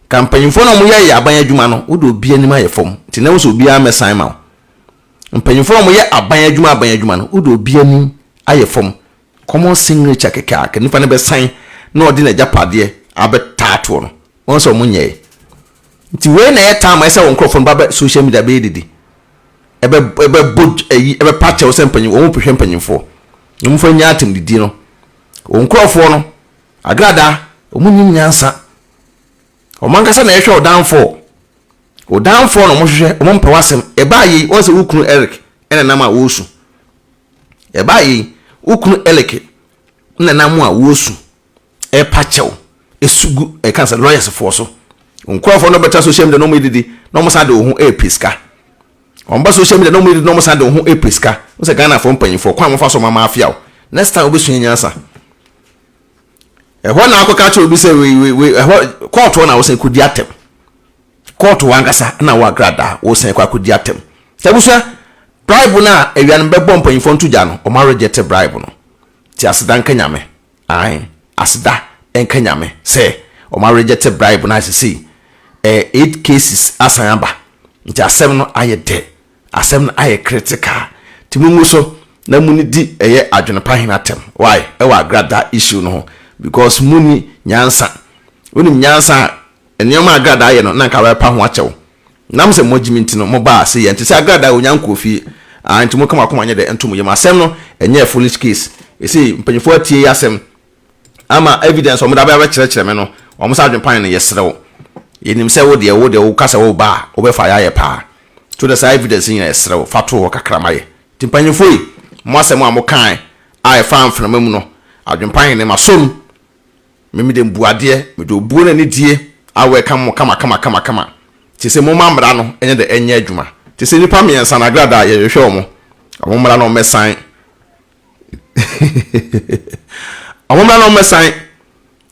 Nka mpanyinfoɔ no a wɔyɛ yɛ aban adwuma no wode obi anim ayɛ fam nti na wosɛ obiara mmɛsan ma wo. Mpanyinfoɔ no a wɔyɛ aban adwuma aban adwuma no wode obi anim ayɛ fam. Common signature kɛkɛ a nka nipa no bɛsan na ɔde n'agyapadeɛ abɛtaa toɔ no wɔn sɛ wɔn nyɛɛ. Nti wei na ɛyɛ time a ɛsɛ wɔn nkorɔfoɔ no ba bɛ social media bɛyɛ dede. Ɛbɛ ɛbɛbɔ ayi ɛbɛpa kyɛw sɛ mpanyin wɔn pehwɛ mpanyinfoɔ. Na wɔn fa nya atemdidie no. Wɔn nkorɔfoɔ no Agrada, wɔn nnim nyansa. Wɔn ankasa na ɛhwɛ ɔdanfoɔ. Ɔdanfoɔ na wɔhwehwɛ, wɔn mpɛ w'asɛm. Ɛbaa yei, wɔn sɛ wo kunu Eric ɛna nam a wɔresu. Ɛbaa yei, wo kunu Eric na nam a wɔresu. Ɛpa kyɛw, ɛsu gu, ɛka sɛ lawyers foɔ so. Nkurɔfoɔ no bɛtra social media na wɔn didi na wɔn san de wɔn ho ɛrepɛ sika. Wɔn ba social media na wɔn didi na wɔn san de wɔn ho ɛrepɛ sika. Wɔn sɛ Ghanafoɔ mpanyinfoɔ kwan a wɔfa so wɔn ama afia o. Next time wobɛsua nyansa. Ɛhɔ na akɔka kyerɛ obi sɛ wei wei wei ɛhɔ kɔɔto hɔ na wosan kɔdi atɛm. Kɔɔto hɔ ankasa na wo agradaa wosan kɔ akɔdi atɛm. Sɛ abusua bribe no a awia no bɛbɔ mpanyinfoɔ nto gya no wɔn arejɛte bribe no. Ti aseda nka nyame. Ae aseda nka nyame sɛ wɔn arejɛte bribe no a sesei ɛɛ eight cases asan aba. Nti asɛm no ayɛ dɛ. Asɛm no ayɛ critical nti mo ngu so na mo di ɛyɛ adwene pa hene atɛm why ɛwɔ agradaa issue no ho because mo ni nyansa wonim nyansa a nneɛma a agradaa yɛ no na nka bɛpa ho akyɛw nam sɛ mo agyimi nti no mo baa se yɛ nti sɛ agradaa onya nkɔɔ fie ah nti mo ka mo akoma nyɛ dɛ nto mo yam asɛm no ɛnyɛ foolish case ɛsei mpanyinfoɔ atie yi asɛm Ama evidence a wɔde aba abɛkyerɛkyerɛ me no, wɔn sɛ adwempan no, yɛsrɛ wo. Yɛnim sɛ wo deɛ, wo deɛ woka sɛ woba a, wobɛfa yɛ ayɛ paa. Nti wode saa evidence yi nyinaa yɛsrɛ wo, fa to hɔ kakra ma yɛ. Nti mpanyimfoɔ yi, mo asɛm a mokae a ɛfaa mframa mu no, adwempan hene, masɔ mu. Me mede mbuadeɛ, mede obuo ne anidie a welcome mo kama kama kama kama. Te sɛ momma mmara no nyɛ dɛ ɛnyɛ adwuma. Te sɛ nnipa mmiɛnsa no, agradaa, yɛhwehwɛ wɔn. Wɔn mmara no wɔmmɛsan. Ɔmo mmra na ɔmo mmɛsan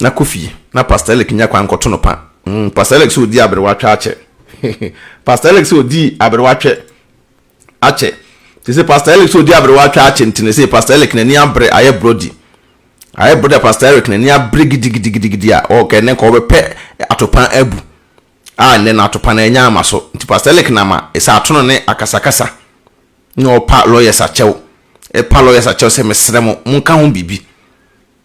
na kɔ fie na Pastor Eric nya kwan nkɔto no pa. Mm, Pastor Eric sɛ ɔdi aberewa twɛ akyɛ. Pastor Eric sɛ ɔdi aberewa twɛ akyɛ. Te sɛ Pastor Eric sɛ ɔdi aberewa twɛ akyɛ nti no sɛ Pastor Eric n'ani abere ayɛ brɔdi. Ayɛ brɔdi a Pastor Eric n'ani abere gidigidigidi a ɔkɛ ne nka ɔbɛpɛ atopan abu. A nnɛ no atopan anya ama so. Nti Pastor Eric nam a ɛsɛ atono ne akasakasa. Na ɔpa lawyers akyɛw, ɛpa lawyers akyɛw sɛ mesrɛ mo, monka ho biribi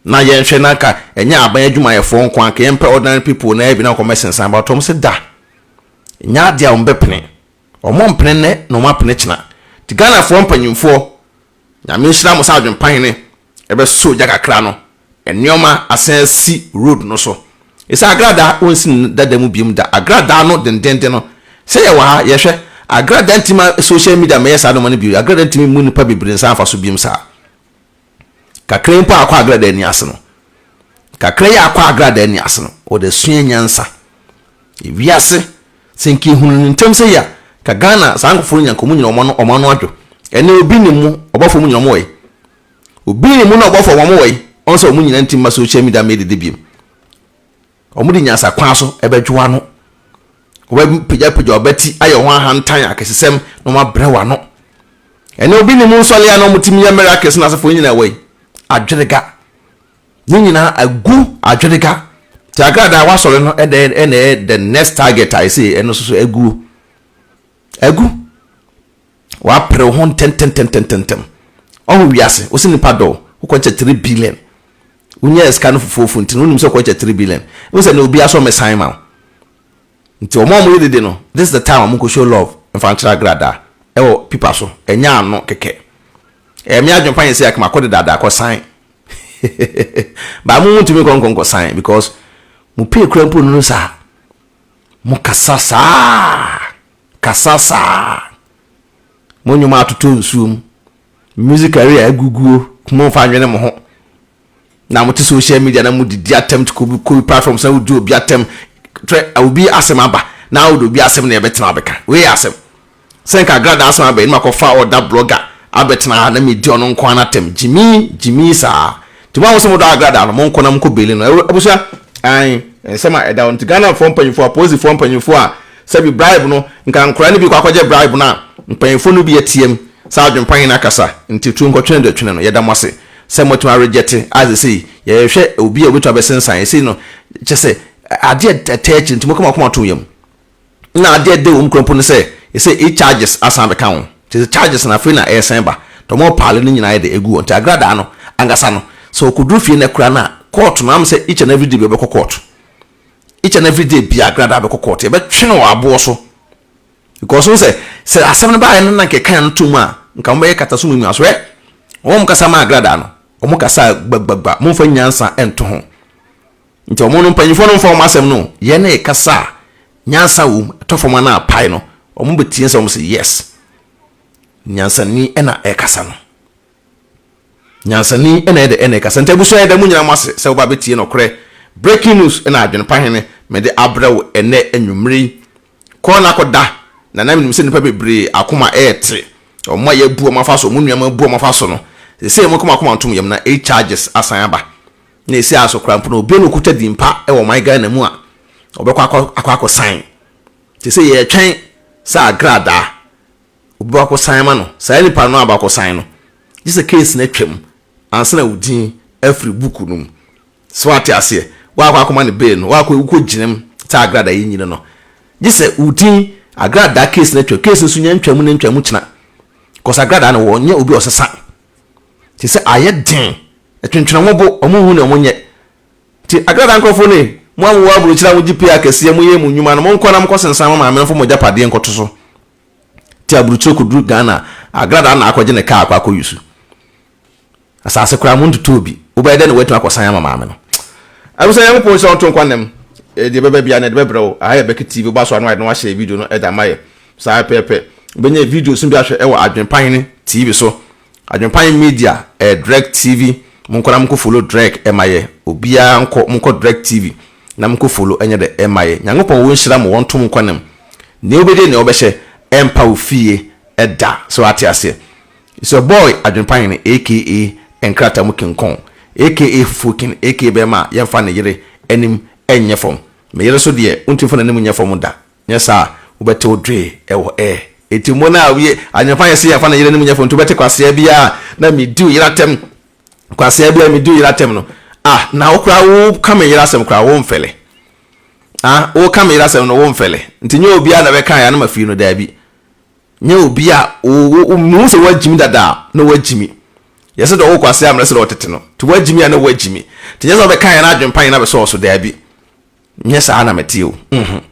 na yɛnhwɛ na anka ɛnyɛ aban adwumayɛfoɔ nko anka yɛmpɛ ordinary people na bi na nkɔmɛ sensan but wɔn se da nyɛ adeɛ a wɔn bɛpene wɔn mpene nnɛ na wɔn apene kyena nti Ghanafoɔ mpanyinfoɔ Nyame nhyira mo sɛ adwempa hene ɛbɛsɔ ogya kakra no Nneɛma asan asi road no so. Ɛsɛ agradaa wɔnsi no dada mu biom da. Agradaa no dendenden no sɛ yɛwɔ ha yɛhwɛ agradaa ntimi ma social media mɛyɛ saa nneɛma no bio. Agradaa ntimi mmu nipa bebree nsa mfa so biom saa. Kakra yi mpo a akɔ agradaa ani ase no. Kakra yi a akɔ agradaa ani ase no wɔde asua nyansa. Ewiase sɛ nka ehunu no ntɛm sɛ yi a ka Ghana saa nkorɔfoɔ no nya nka wɔn nyina wɔn ano wɔn ano adwo. Ɛnɛ obi nim mo ɔbɔfoɔ mu nyina wɔn wɔ yi. Obi ne mu na ɔbɔfo a wɔn wɔ yi, ɔn sɛ wɔn nyinaa nti mma social media mmɛyɛ dede biom. Wɔn de nyansa kwan so ɛbɛdwo w'ano. Wɔbɛpagyapagya w'abati ayɛ ho ahantan akɛsesɛm na wɔn abrɛ w'ano. Ɛnɛ obi ne mu nsɔle a na wɔn tumi yɛ miracles na asafo nyinaa wɔ yi. Adwerega. Ne nyinaa agu adwerega. Ti agradaa wasɔre no ɛna ɛna ɛyɛ the next target a ɛsɛ ɛno nso so aguo. Agu. W'apere wo ho ntɛntɛntɛntɛntɛm. Ɔho wiase, wo se nipa dɔ wo, wo kɔ kyɛ 3 billion. Wo nyaa sika no fufuofu nti no, wo nim sɛ wokɔ kyɛ 3 billion. Wo sɛ na obi asɔ me san ma wo. Nti ɔmo a ɔmo yɛ dede no, this is the time a ɔmo nkɔ show love mfa nkyerɛ agradaa ɛwɔ pipa so, ɛnyɛ ano kɛkɛ. Ɛyɛ me adwene pa yɛn sɛ akama kɔ dedaada kɔ san. But mo mo ntumi nkɔ nkɔ nkɔ san because mo pay kura mpo nunu saa. Mo kasa saa, kasa saa. Mo nnwom atotɔ nsuo mu. Music career aguguo, mo mfa nwene mo ho. Na mo te social media na mo didi atɛm te kobi kobi platform sɛ wodi obi atɛm. Twɛ obi asɛm aba na wode obi asɛm na yɛbɛtena abɛka. Wei yɛ asɛm. Sɛ nka agradaa asɛm aba yi na makɔfa ɔda blogger abɛtena ha na medi ɔno nko ara n'atɛm. Gyimii, gyimii saa. Nti mo a mose modɔ agradaa no, monkɔ na monkɔ baili no. Abusua, ae, nsɛm a ɛda hɔ no. Nti Ghanafoɔ mpanyinfoɔ, apolisifoɔ mpanyinfoɔ a sɛbi bribe no, nka nkwadaa no bi kɔ akɔgye bribe no a, mpanyinfoɔ no bi ateam sɛ adwempa hene akasa, nti tuo nkɔtwene deɛ twene no. Yɛda mo ase sɛ moatumi arejɛte a sesei yɛrehwɛ obi a obetumi abɛsensan. Sesei no, kyerɛ sɛ adeɛ a ɛtaa akyiri nti moka mo akoma to yam. Nna ade a ɛda wɔ mu koraa mpo ne sɛ, ɛsɛ e-charges asan abɛka ho. Kyerɛ sɛ charges no afei na ɛresan ba. Nti wɔrepaale ne nyinaa de agu hɔ. Nti agradaa no ankasa no, sɛ ɔkɔduru fie nnɛ koraa no a, court no, am sɛ each and every day biara ɔbɛkɔ court. Each and every day biara agradaa bɛkɔ court. Yɛbɛtwe no wɔ aboɔ so. Because wohu sɛ, sɛ asɛm no baeɛ no na nka ɛka no tom a, nka wɔbɛyɛ kata so muamua so. Hwɛ, wɔn a wɔkasa maa agradaa no, wɔkasa gbagbagba. Momfa nyansa nto ho. Nti ɔmo no mpanyinfoɔ no nfa ɔmo asɛm no yɛn na yɛkasa a nyansa wom ɛtɔ fam a na apae no ɔmo bɛtie sɛ ɔmo sɛ yes nyansani ɛna ɛkasa no nyansani ɛna ɛde ɛna ɛkasa. Nti abusua yɛda mo nyinaa mo ase sɛ woba bɛtie nɔkorɛ breaking news ɛna adwene pa hene mede abrɛ wo ɛnɛ anwummere yi. Kɔ na kɔda na na menim sɛ nnipa bebree akoma ɛɛte ɔmo a yɛabu ɔmo afa so ɔmo nnuama abu ɔmo afa so no sesei ɔmo akoma akoma ntom yam na eight charges asan aba. Na esi ara so koraa mpo no, obiara na okuta din pa wɔ ɔman Ghana mu a ɔbɛkɔ akɔ akɔ akɔsan. Te sɛ yɛretwɛn sɛ agradaa obi bɛkɔ akɔsan ama no. Saa nipa no a ɔbɛkɔsan no, gye sɛ case no atwam ansa na wo din afiri book no mu. So wate aseɛ? Woakɔ akɔma no bail no, woakɔ wokɔgyina mu sɛ agradaa yi nyini no, gye sɛ wo din agradaa case no atwam. Case no nso nya ntwamu na ntwamu kyena. Because agradaa no wɔnyɛ obi a ɔsesa. Te sɛ ayɛ den. Ɛtwentwene wɔn bo, wɔn nhu nea wɔnyɛ. Nti Agrada nkurɔfoɔ no ei, mo a mowɔ aburokyire a mogye pay akɛseɛ, moyɛ mo nnwuma no, monkɔ na monkɔsensan mo maame no mfa mo agyapadeɛ nkɔto so. Nti aburokyire kɔduru Ghana a, Agrada na akɔgye ne kaa akɔ akɔ use. Asase koraa montotɔɔ bi, wobɛyɛ dɛn na woatumi akɔsan ama maame no? Abusua Nyankopɔn nhyira wo nto nkwa nnam. Deɛ ɛbɛba biara no yɛde bɛbrɛ wo. Aha yɛ Becky TV, woba so a na wayɛ na wahyɛ video no de ama yɛ. Saa pɛpɛɛpɛ. Wobɛnya videos no bi ahwɛ wɔ Adwenpa Hene TV so. Adwenpan media ɛyɛ Dreg TV monkɔ na monkɔ follow Dreg ɛma yɛ obiara nkɔ monkɔ Dreg TV na monkɔ follow ɛnyɛ dɛ ɛma yɛ Nyankopɔn wɔ nhyira mo wɔnto mo nkwa nam nea wobɛdie nea wobɛhyɛ ɛmpa wo fie ɛda so wate aseɛ It's your boy Adwenpan Hene aka Nkrataa mu King Kong aka Fufuo King aka bɛɛma a yɛmfa ne yere anim ɛnyɛ fam me yere so deɛ wontumi mfa n'anim nyɛ fam da Nyɛ saa a, wobɛte wo dwee wɔ air. Enti mo no a woyɛ adwempa yɛ sɛ yɛmfa ne yere no mu nyɛ fo nti wobɛte kwasea bi a na medi wo yere atɛm, kwasea bi a medi wo yere atɛm no. Ah, na wo koraa woka me yere asɛm koraa womfɛle. Ah, woka me yere asɛm no womfɛle. Nti nyɛ obiara na bɛka ya na mafiri no, daabi. Nyɛ obi a wo wo mehu sɛ woagyimi dada a na woagyimi. Yɛ sɛ deɛ ɔwo kwasea mmerɛ sɛ deɛ ɔtete no. Nti woagyimi a na woagyimi. Nti nyɛ sɛ wobɛka yɛn adwempa yɛn abɛsɔ wo so, daabi. Nyɛ saa na mete o. Mhm.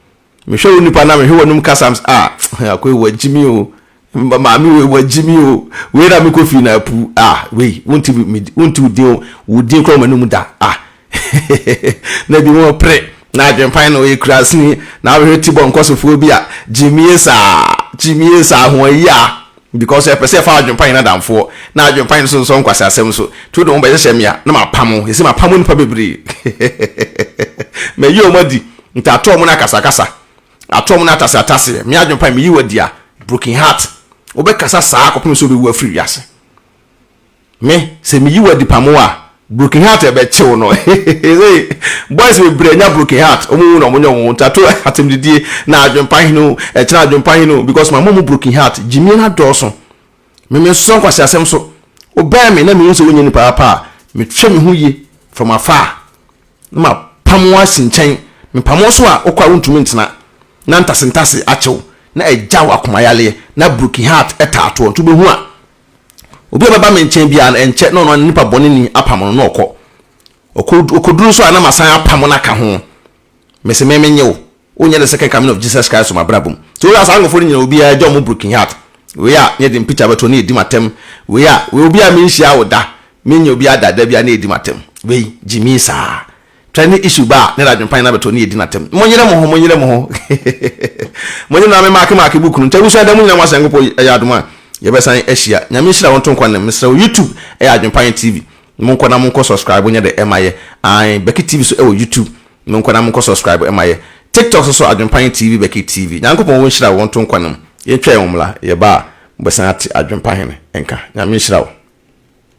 Mehwɛ wo nipa na mehwɛ w'anum kasa m ah akoe wagyi mi o. Maame wei wagyi mi o. Wei na mekɔ fii na apu ah wei wonti wonti wo din wo din kora m'anum da ah. Na bi mo pere na adwempan na ɔyɛ kuraseni na abɛhwɛ ti bɔ nkɔsofoɔ bi a gyimie saa gyimie saa ho ayi a Because yɛpɛ sɛ yɛfa adwempa yɛn adamfoɔ, na adwempa yɛn nso nsɔ nkwaseasɛm so. Nti wode wo ho bɛhyehyɛ me a, na mapam wo. Seesei mapam nnipa bebree. Mayi wɔn adi. Nti ato wɔn no akasakasa. Ato wɔn no ataseataseɛ. Me adwempa meyi wo adi a, broken heart. Wobɛkasa saa kɔpem sɛ wobɛwu afiri wiase. Me, sɛ meyi wo adi pam wo a, broken heart ɛbɛkye wo no. Sei, boys bebree anya broken heart, wɔn hu na wɔn nyɛ wɔn ho nti ato atɛmdidie na adwempa hene o, ɛkyena adwempa hene o, because mama wɔn broken heart, gyimie no adɔɔso. Me me nsosɔ nkwaseasɛm so, wobɛn me na mehu sɛ wonyɛ nipa papa a, metwɛ me ho yie from afar na mapam wo asi nkyɛn. Mepam wo so a, wokɔ a wontumi ntena, na ntasentase akye wo, na agya wo akomayaleɛ, na broken heart taa toɔ, nti wobɛhu a, Obi a ɔbɛba me nkyɛn biara no, ɛnkyɛ na ɔno ara ne nipa bɔneni apam no na ɔkɔ. Ɔkɔ ɔkɔduru nso a na masan apam no aka ho. Mese me menye wo. Wonyɛ the second coming of Jesus Christ wɔ m'abrabɔ mu. Nti wohwɛ a saa nkurɔfoɔ no nyinaa obiara gya wɔn broken heart. Wei a ne yɛde mpikya bɛto ne yɛdi m'atɛm. Wei a wei obiara menhyia wo da, menyɛ obiara da da biara ne yɛdi m'atɛm. Wei gyimii saa. Trending issue ba a, ne yɛde adwempa nyinaa bɛto ne yɛdi no atɛm. Monyere mo ho, monyere mo ho. Monyere na me maake maake book no. Nti abusua da mu nyinaa mo ase Nyankopɔn yɛ adom a yɛbɛsan ahyia. Nyame nhyira wo nto nkwa nnam. Mesrɛ wo YouTube ɛyɛ Adwempa Yɛn TV. Monkɔ na monkɔ subscribe nyɛ dɛ ɛma yɛ. Ae Becky TV so ɛwɔ YouTube. Monkɔ na monkɔ subscribe ɛma yɛ. TikTok so so Adwempa Yɛn TV Becky TV. Nyankopɔn wo nhyira wo nto nkwa nnam. Yɛntwa yɛn ho mmra. Yɛba a mobɛsan ate Adwempa Hene nka. Nyame nhyira wo.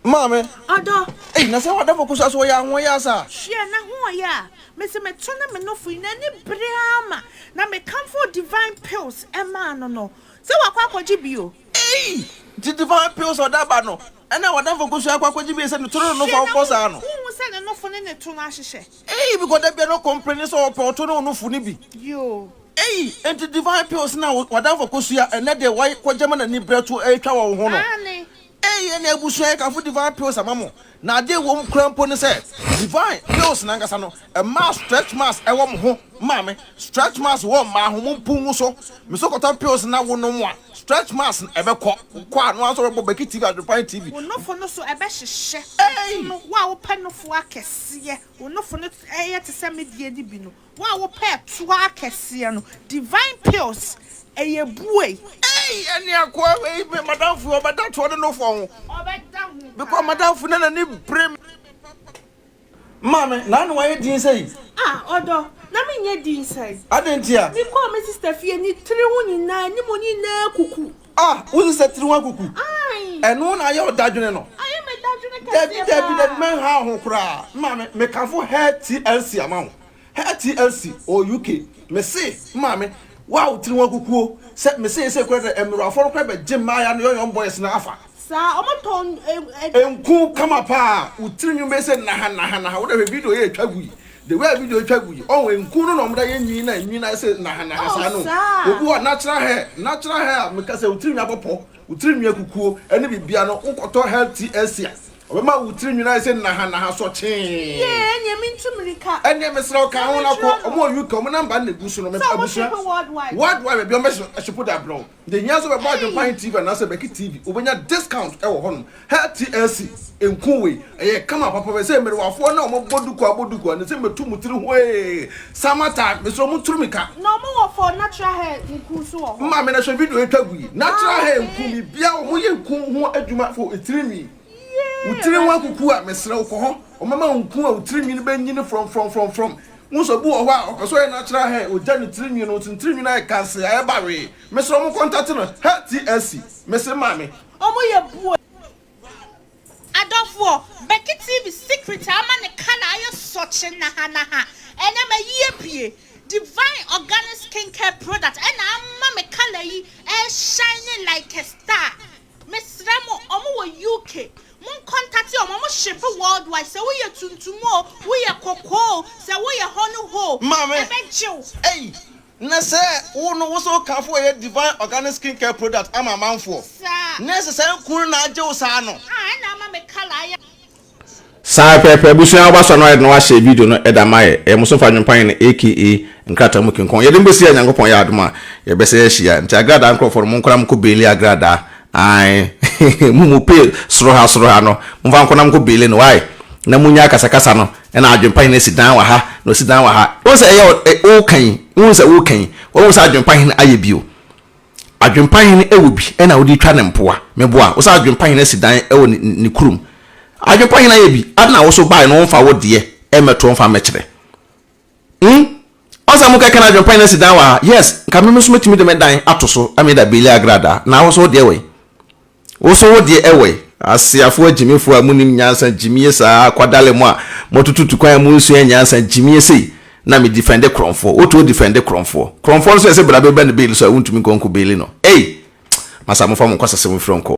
Maame. Ɔdɔ. Ei, na sɛ w'adamfo ko so a, so ɔyɛ ahoɔyɛ asa? Hwɛ, n'ahoɔyɛ a mese meto ne me nofo yi, n'ani bere ara ma na mekamfoo Divine Pills maa no no, sɛ wakɔ akɔgye bi o. Ei! Nti Divine Pills a ɔde aba no, ɛna w'adamfo ko so akɔ akɔgye bi sɛ ne to ne ne nofo a Hwɛ, na wobɔ saa no? wonhu sɛ ne nofo ne ne to no ahyehyɛ? Ei, because da biara no ɔcomplaini sɛ ɔpɛ ɔto ne wo nofo no bi. Yoo. Ei, enti Divine Pills no a w'adamfo ko so a ɛnnɛ deɛ wakɔgye ma n'ani bere to retwa wɔ wo ho no? Aane. Eyi ɛne abusua yɛ kamfo Divine Pills ama mo. Na adeɛ ɛwɔ mu koraa mpo ne sɛ, Divine Pills no ankasa no, ɛmaa stretch marks ɛwɔ mo ho. Maame, stretch marks wɔ mmaa ho, mo mpo ngu so. Me so kɔtɔ pills na wo nom a, stretch marks no ɛbɛkɔ. Wo kɔ a, no ara nso wobɛbɔ Becky TV, Adwenpa TV. Wo nofo no so ɛbɛhyehyɛ. Ei! No, wo a wopɛ nofo akɛseɛ, wo nofo no ɛyɛ te sɛ me deɛ no bi no, Wo a wopɛ ɛtoɔ akɛseɛ no, Divine Pills, ɛyɛ buei. Ei ɛne akoa wei me madamfo yi ɔbɛda toɔ ne nofoɔ ho. Ɔbɛda ho paa. Because madamfo na n'ani bere me. Maame, na ano ayɛ din sɛi? Ah ɔdɔ, na menyɛ din sɛn? Adɛn ntia? Mekɔɔ me sister fie, ne tiri ho nyinaa, anim nyinaa kuku. Ah, wo sister tiri ho akuku? Ae. Ɛno na ayɛ wo dadwene no? Ayɛ me dadwene kɛseɛ Dabi, dabi, dabi, paa. mɛnha wo ho koraa. Maame, mekamfo Hair TLC ama wo. Hair TLC ɔwɔ UK. Mese, maame, wo a wo tiri ho akukuo, sɛ mese sɛ kura dɛ, mmerewafoɔ no koraa bɛgye mmaaya no young young boys no afa. Saa, ɔmo tɔn ɛ ɛ. Nku kama paa, wo tiri nwi bɛyɛ sɛ naha naha naha, wo dɛ hwɛ video yɛ etwa gu yi, the way a video etwa gu yi, ɔho nku no na ɔmo de ayɛ nwi na nwi no ayɛ sɛ naha naha Oh saa no, saa. obi wɔ natural hair, natural hair a meka sɛ wo tiri nwi abɔ pɔ, wo tiri nwi akukuo ɛne biribiara no, wo kɔtɔ hair TLC a, ɔbɛma wo tiri nwi no ayɛ sɛ naha naha sɔkyee. Yee ɛneɛ mentu mirika. Ɛneɛ mesrɛ wo ka Na ho na kɔ, mekyerɛ no. ɔmo wɔ UK, ɔmo number no na egu so no, Sɛ ɔmo abusua, ship worldwide. worldwide baabi a ɔmo bɛ ship de abrɛ wo. Deɛ hia nso bɛbɔ Adwempa Ei. He TV anaasɛ Becky TV, wobɛnya discount wɔ hɔnom. Hɛ TLC nku wei, ɛyɛ kama papa bɛ sɛ mmerewafoɔ na wɔn bɔ duku abɔ duku a, ne sɛ mɛtu mo tiri ho ee. Summer time, mesrɛ mo turu mi ka. Na ɔmo wɔ for natural hair nku nso wɔ hɔ. Maame na hwɛ video yi twa gu yi. Natural Ah hair nku, okay. biribiara wɔn yɛ nku ho adwuma for tiri nwi. Wo Yee tiri ho Awurade. akuku a, mesrɛ wo kɔ hɔ. Wɔn bɛma wo nku a wo tiri nwi no bɛnyini frɔmfrɔmfrɔmfrɔm. Wohu sɛ obi wɔ hɔ a, ɔpɛ sɛ ɔyɛ natural hair, ɔgya ne tiri nwi no, nso ne tiri nwi no ayɛ kansee, ayɛ bawee. Mesrɛ mo contact no hɛ TSC mese maame. Ɔmo yɛ bue. Adɔfoɔ, Becky TV secret a ama ne colour ayɛ sɔkye nahanaha ɛnɛ mayi apue. Divine organic skincare product ɛna ama me colour yi ɛreshine like a star. Mesrɛ mo, ɔmo wɔ UK, mon contact ɔmo, ɔmo ship worldwide, sɛ woyɛ tuntum o, woyɛ kɔkɔɔ o, sɛ woyɛ hɔ ne hɔ o, Maame, ɛbɛgye wo. ei, na sɛ wo no wo sɛ wo kamfo ɛyɛ divine organic skin care product ama amanfoɔ, Saa. na ɛsɛ saa nku no na agye wo saa no. Ah ɛna ama me colour ayɛ. Saa pɛpɛɛpɛ abusua woba so a na wayɛ den na wahyɛ video no da ma yɛ ɛyɛ mo somfo Adwempa Hene aka nkrataa mu kinkɔn yɛde mo bɛsi a Nyankopɔn yɛ adom a yɛbɛsɛ ahyia nti agradaa nkorɔfoɔ no monkɔ na monkɔ beeli agradaa ae mo mu pay soro ha soro ha no momfa nkɔ na monkɔ beeli no wai na monya akasakasa no ɛna Adwempa Hene asi dan wɔ ha na ɔsi dan wɔ ha wohu sɛ ɛyɛ woka yi wohu sɛ woka yi wohu sɛ Adwempa Hene ayɛ bio Adwempa hene wɔ bi na wode retwa ne mpoa. Meboa wo sɛ Adwempa hene asi dan wɔ ne ne kurom. Adwempa hene ayɛ bi, adɛn na wo so bae no womfa wo deɛ mmɛtoɔ mfa mmɛkyerɛ? Hmm? Ɔn sɛ mokɛkɛ na Adwempa hene asi dan wɔ ha? Yes, nka me nso mɛtumi de me dan ato so ama yɛde abeli agradaa. Na wo nso wo deɛ wɔ he? Wo so wo deɛ ɛwɔ he? Aseafoɔ agyimifoɔ a monim nyansa gyimie saa kwadale mo a moatututu kwan a monsua nyansa gyimie sei na me defende korɔmfoɔ wotu wo defende korɔmfoɔ korɔmfoɔ no so yɛsɛ bra bɛba ne bail so a wontumi nkɔ nko baili no ei masa mofa mo nkwasasɛm mfiri nkɔ.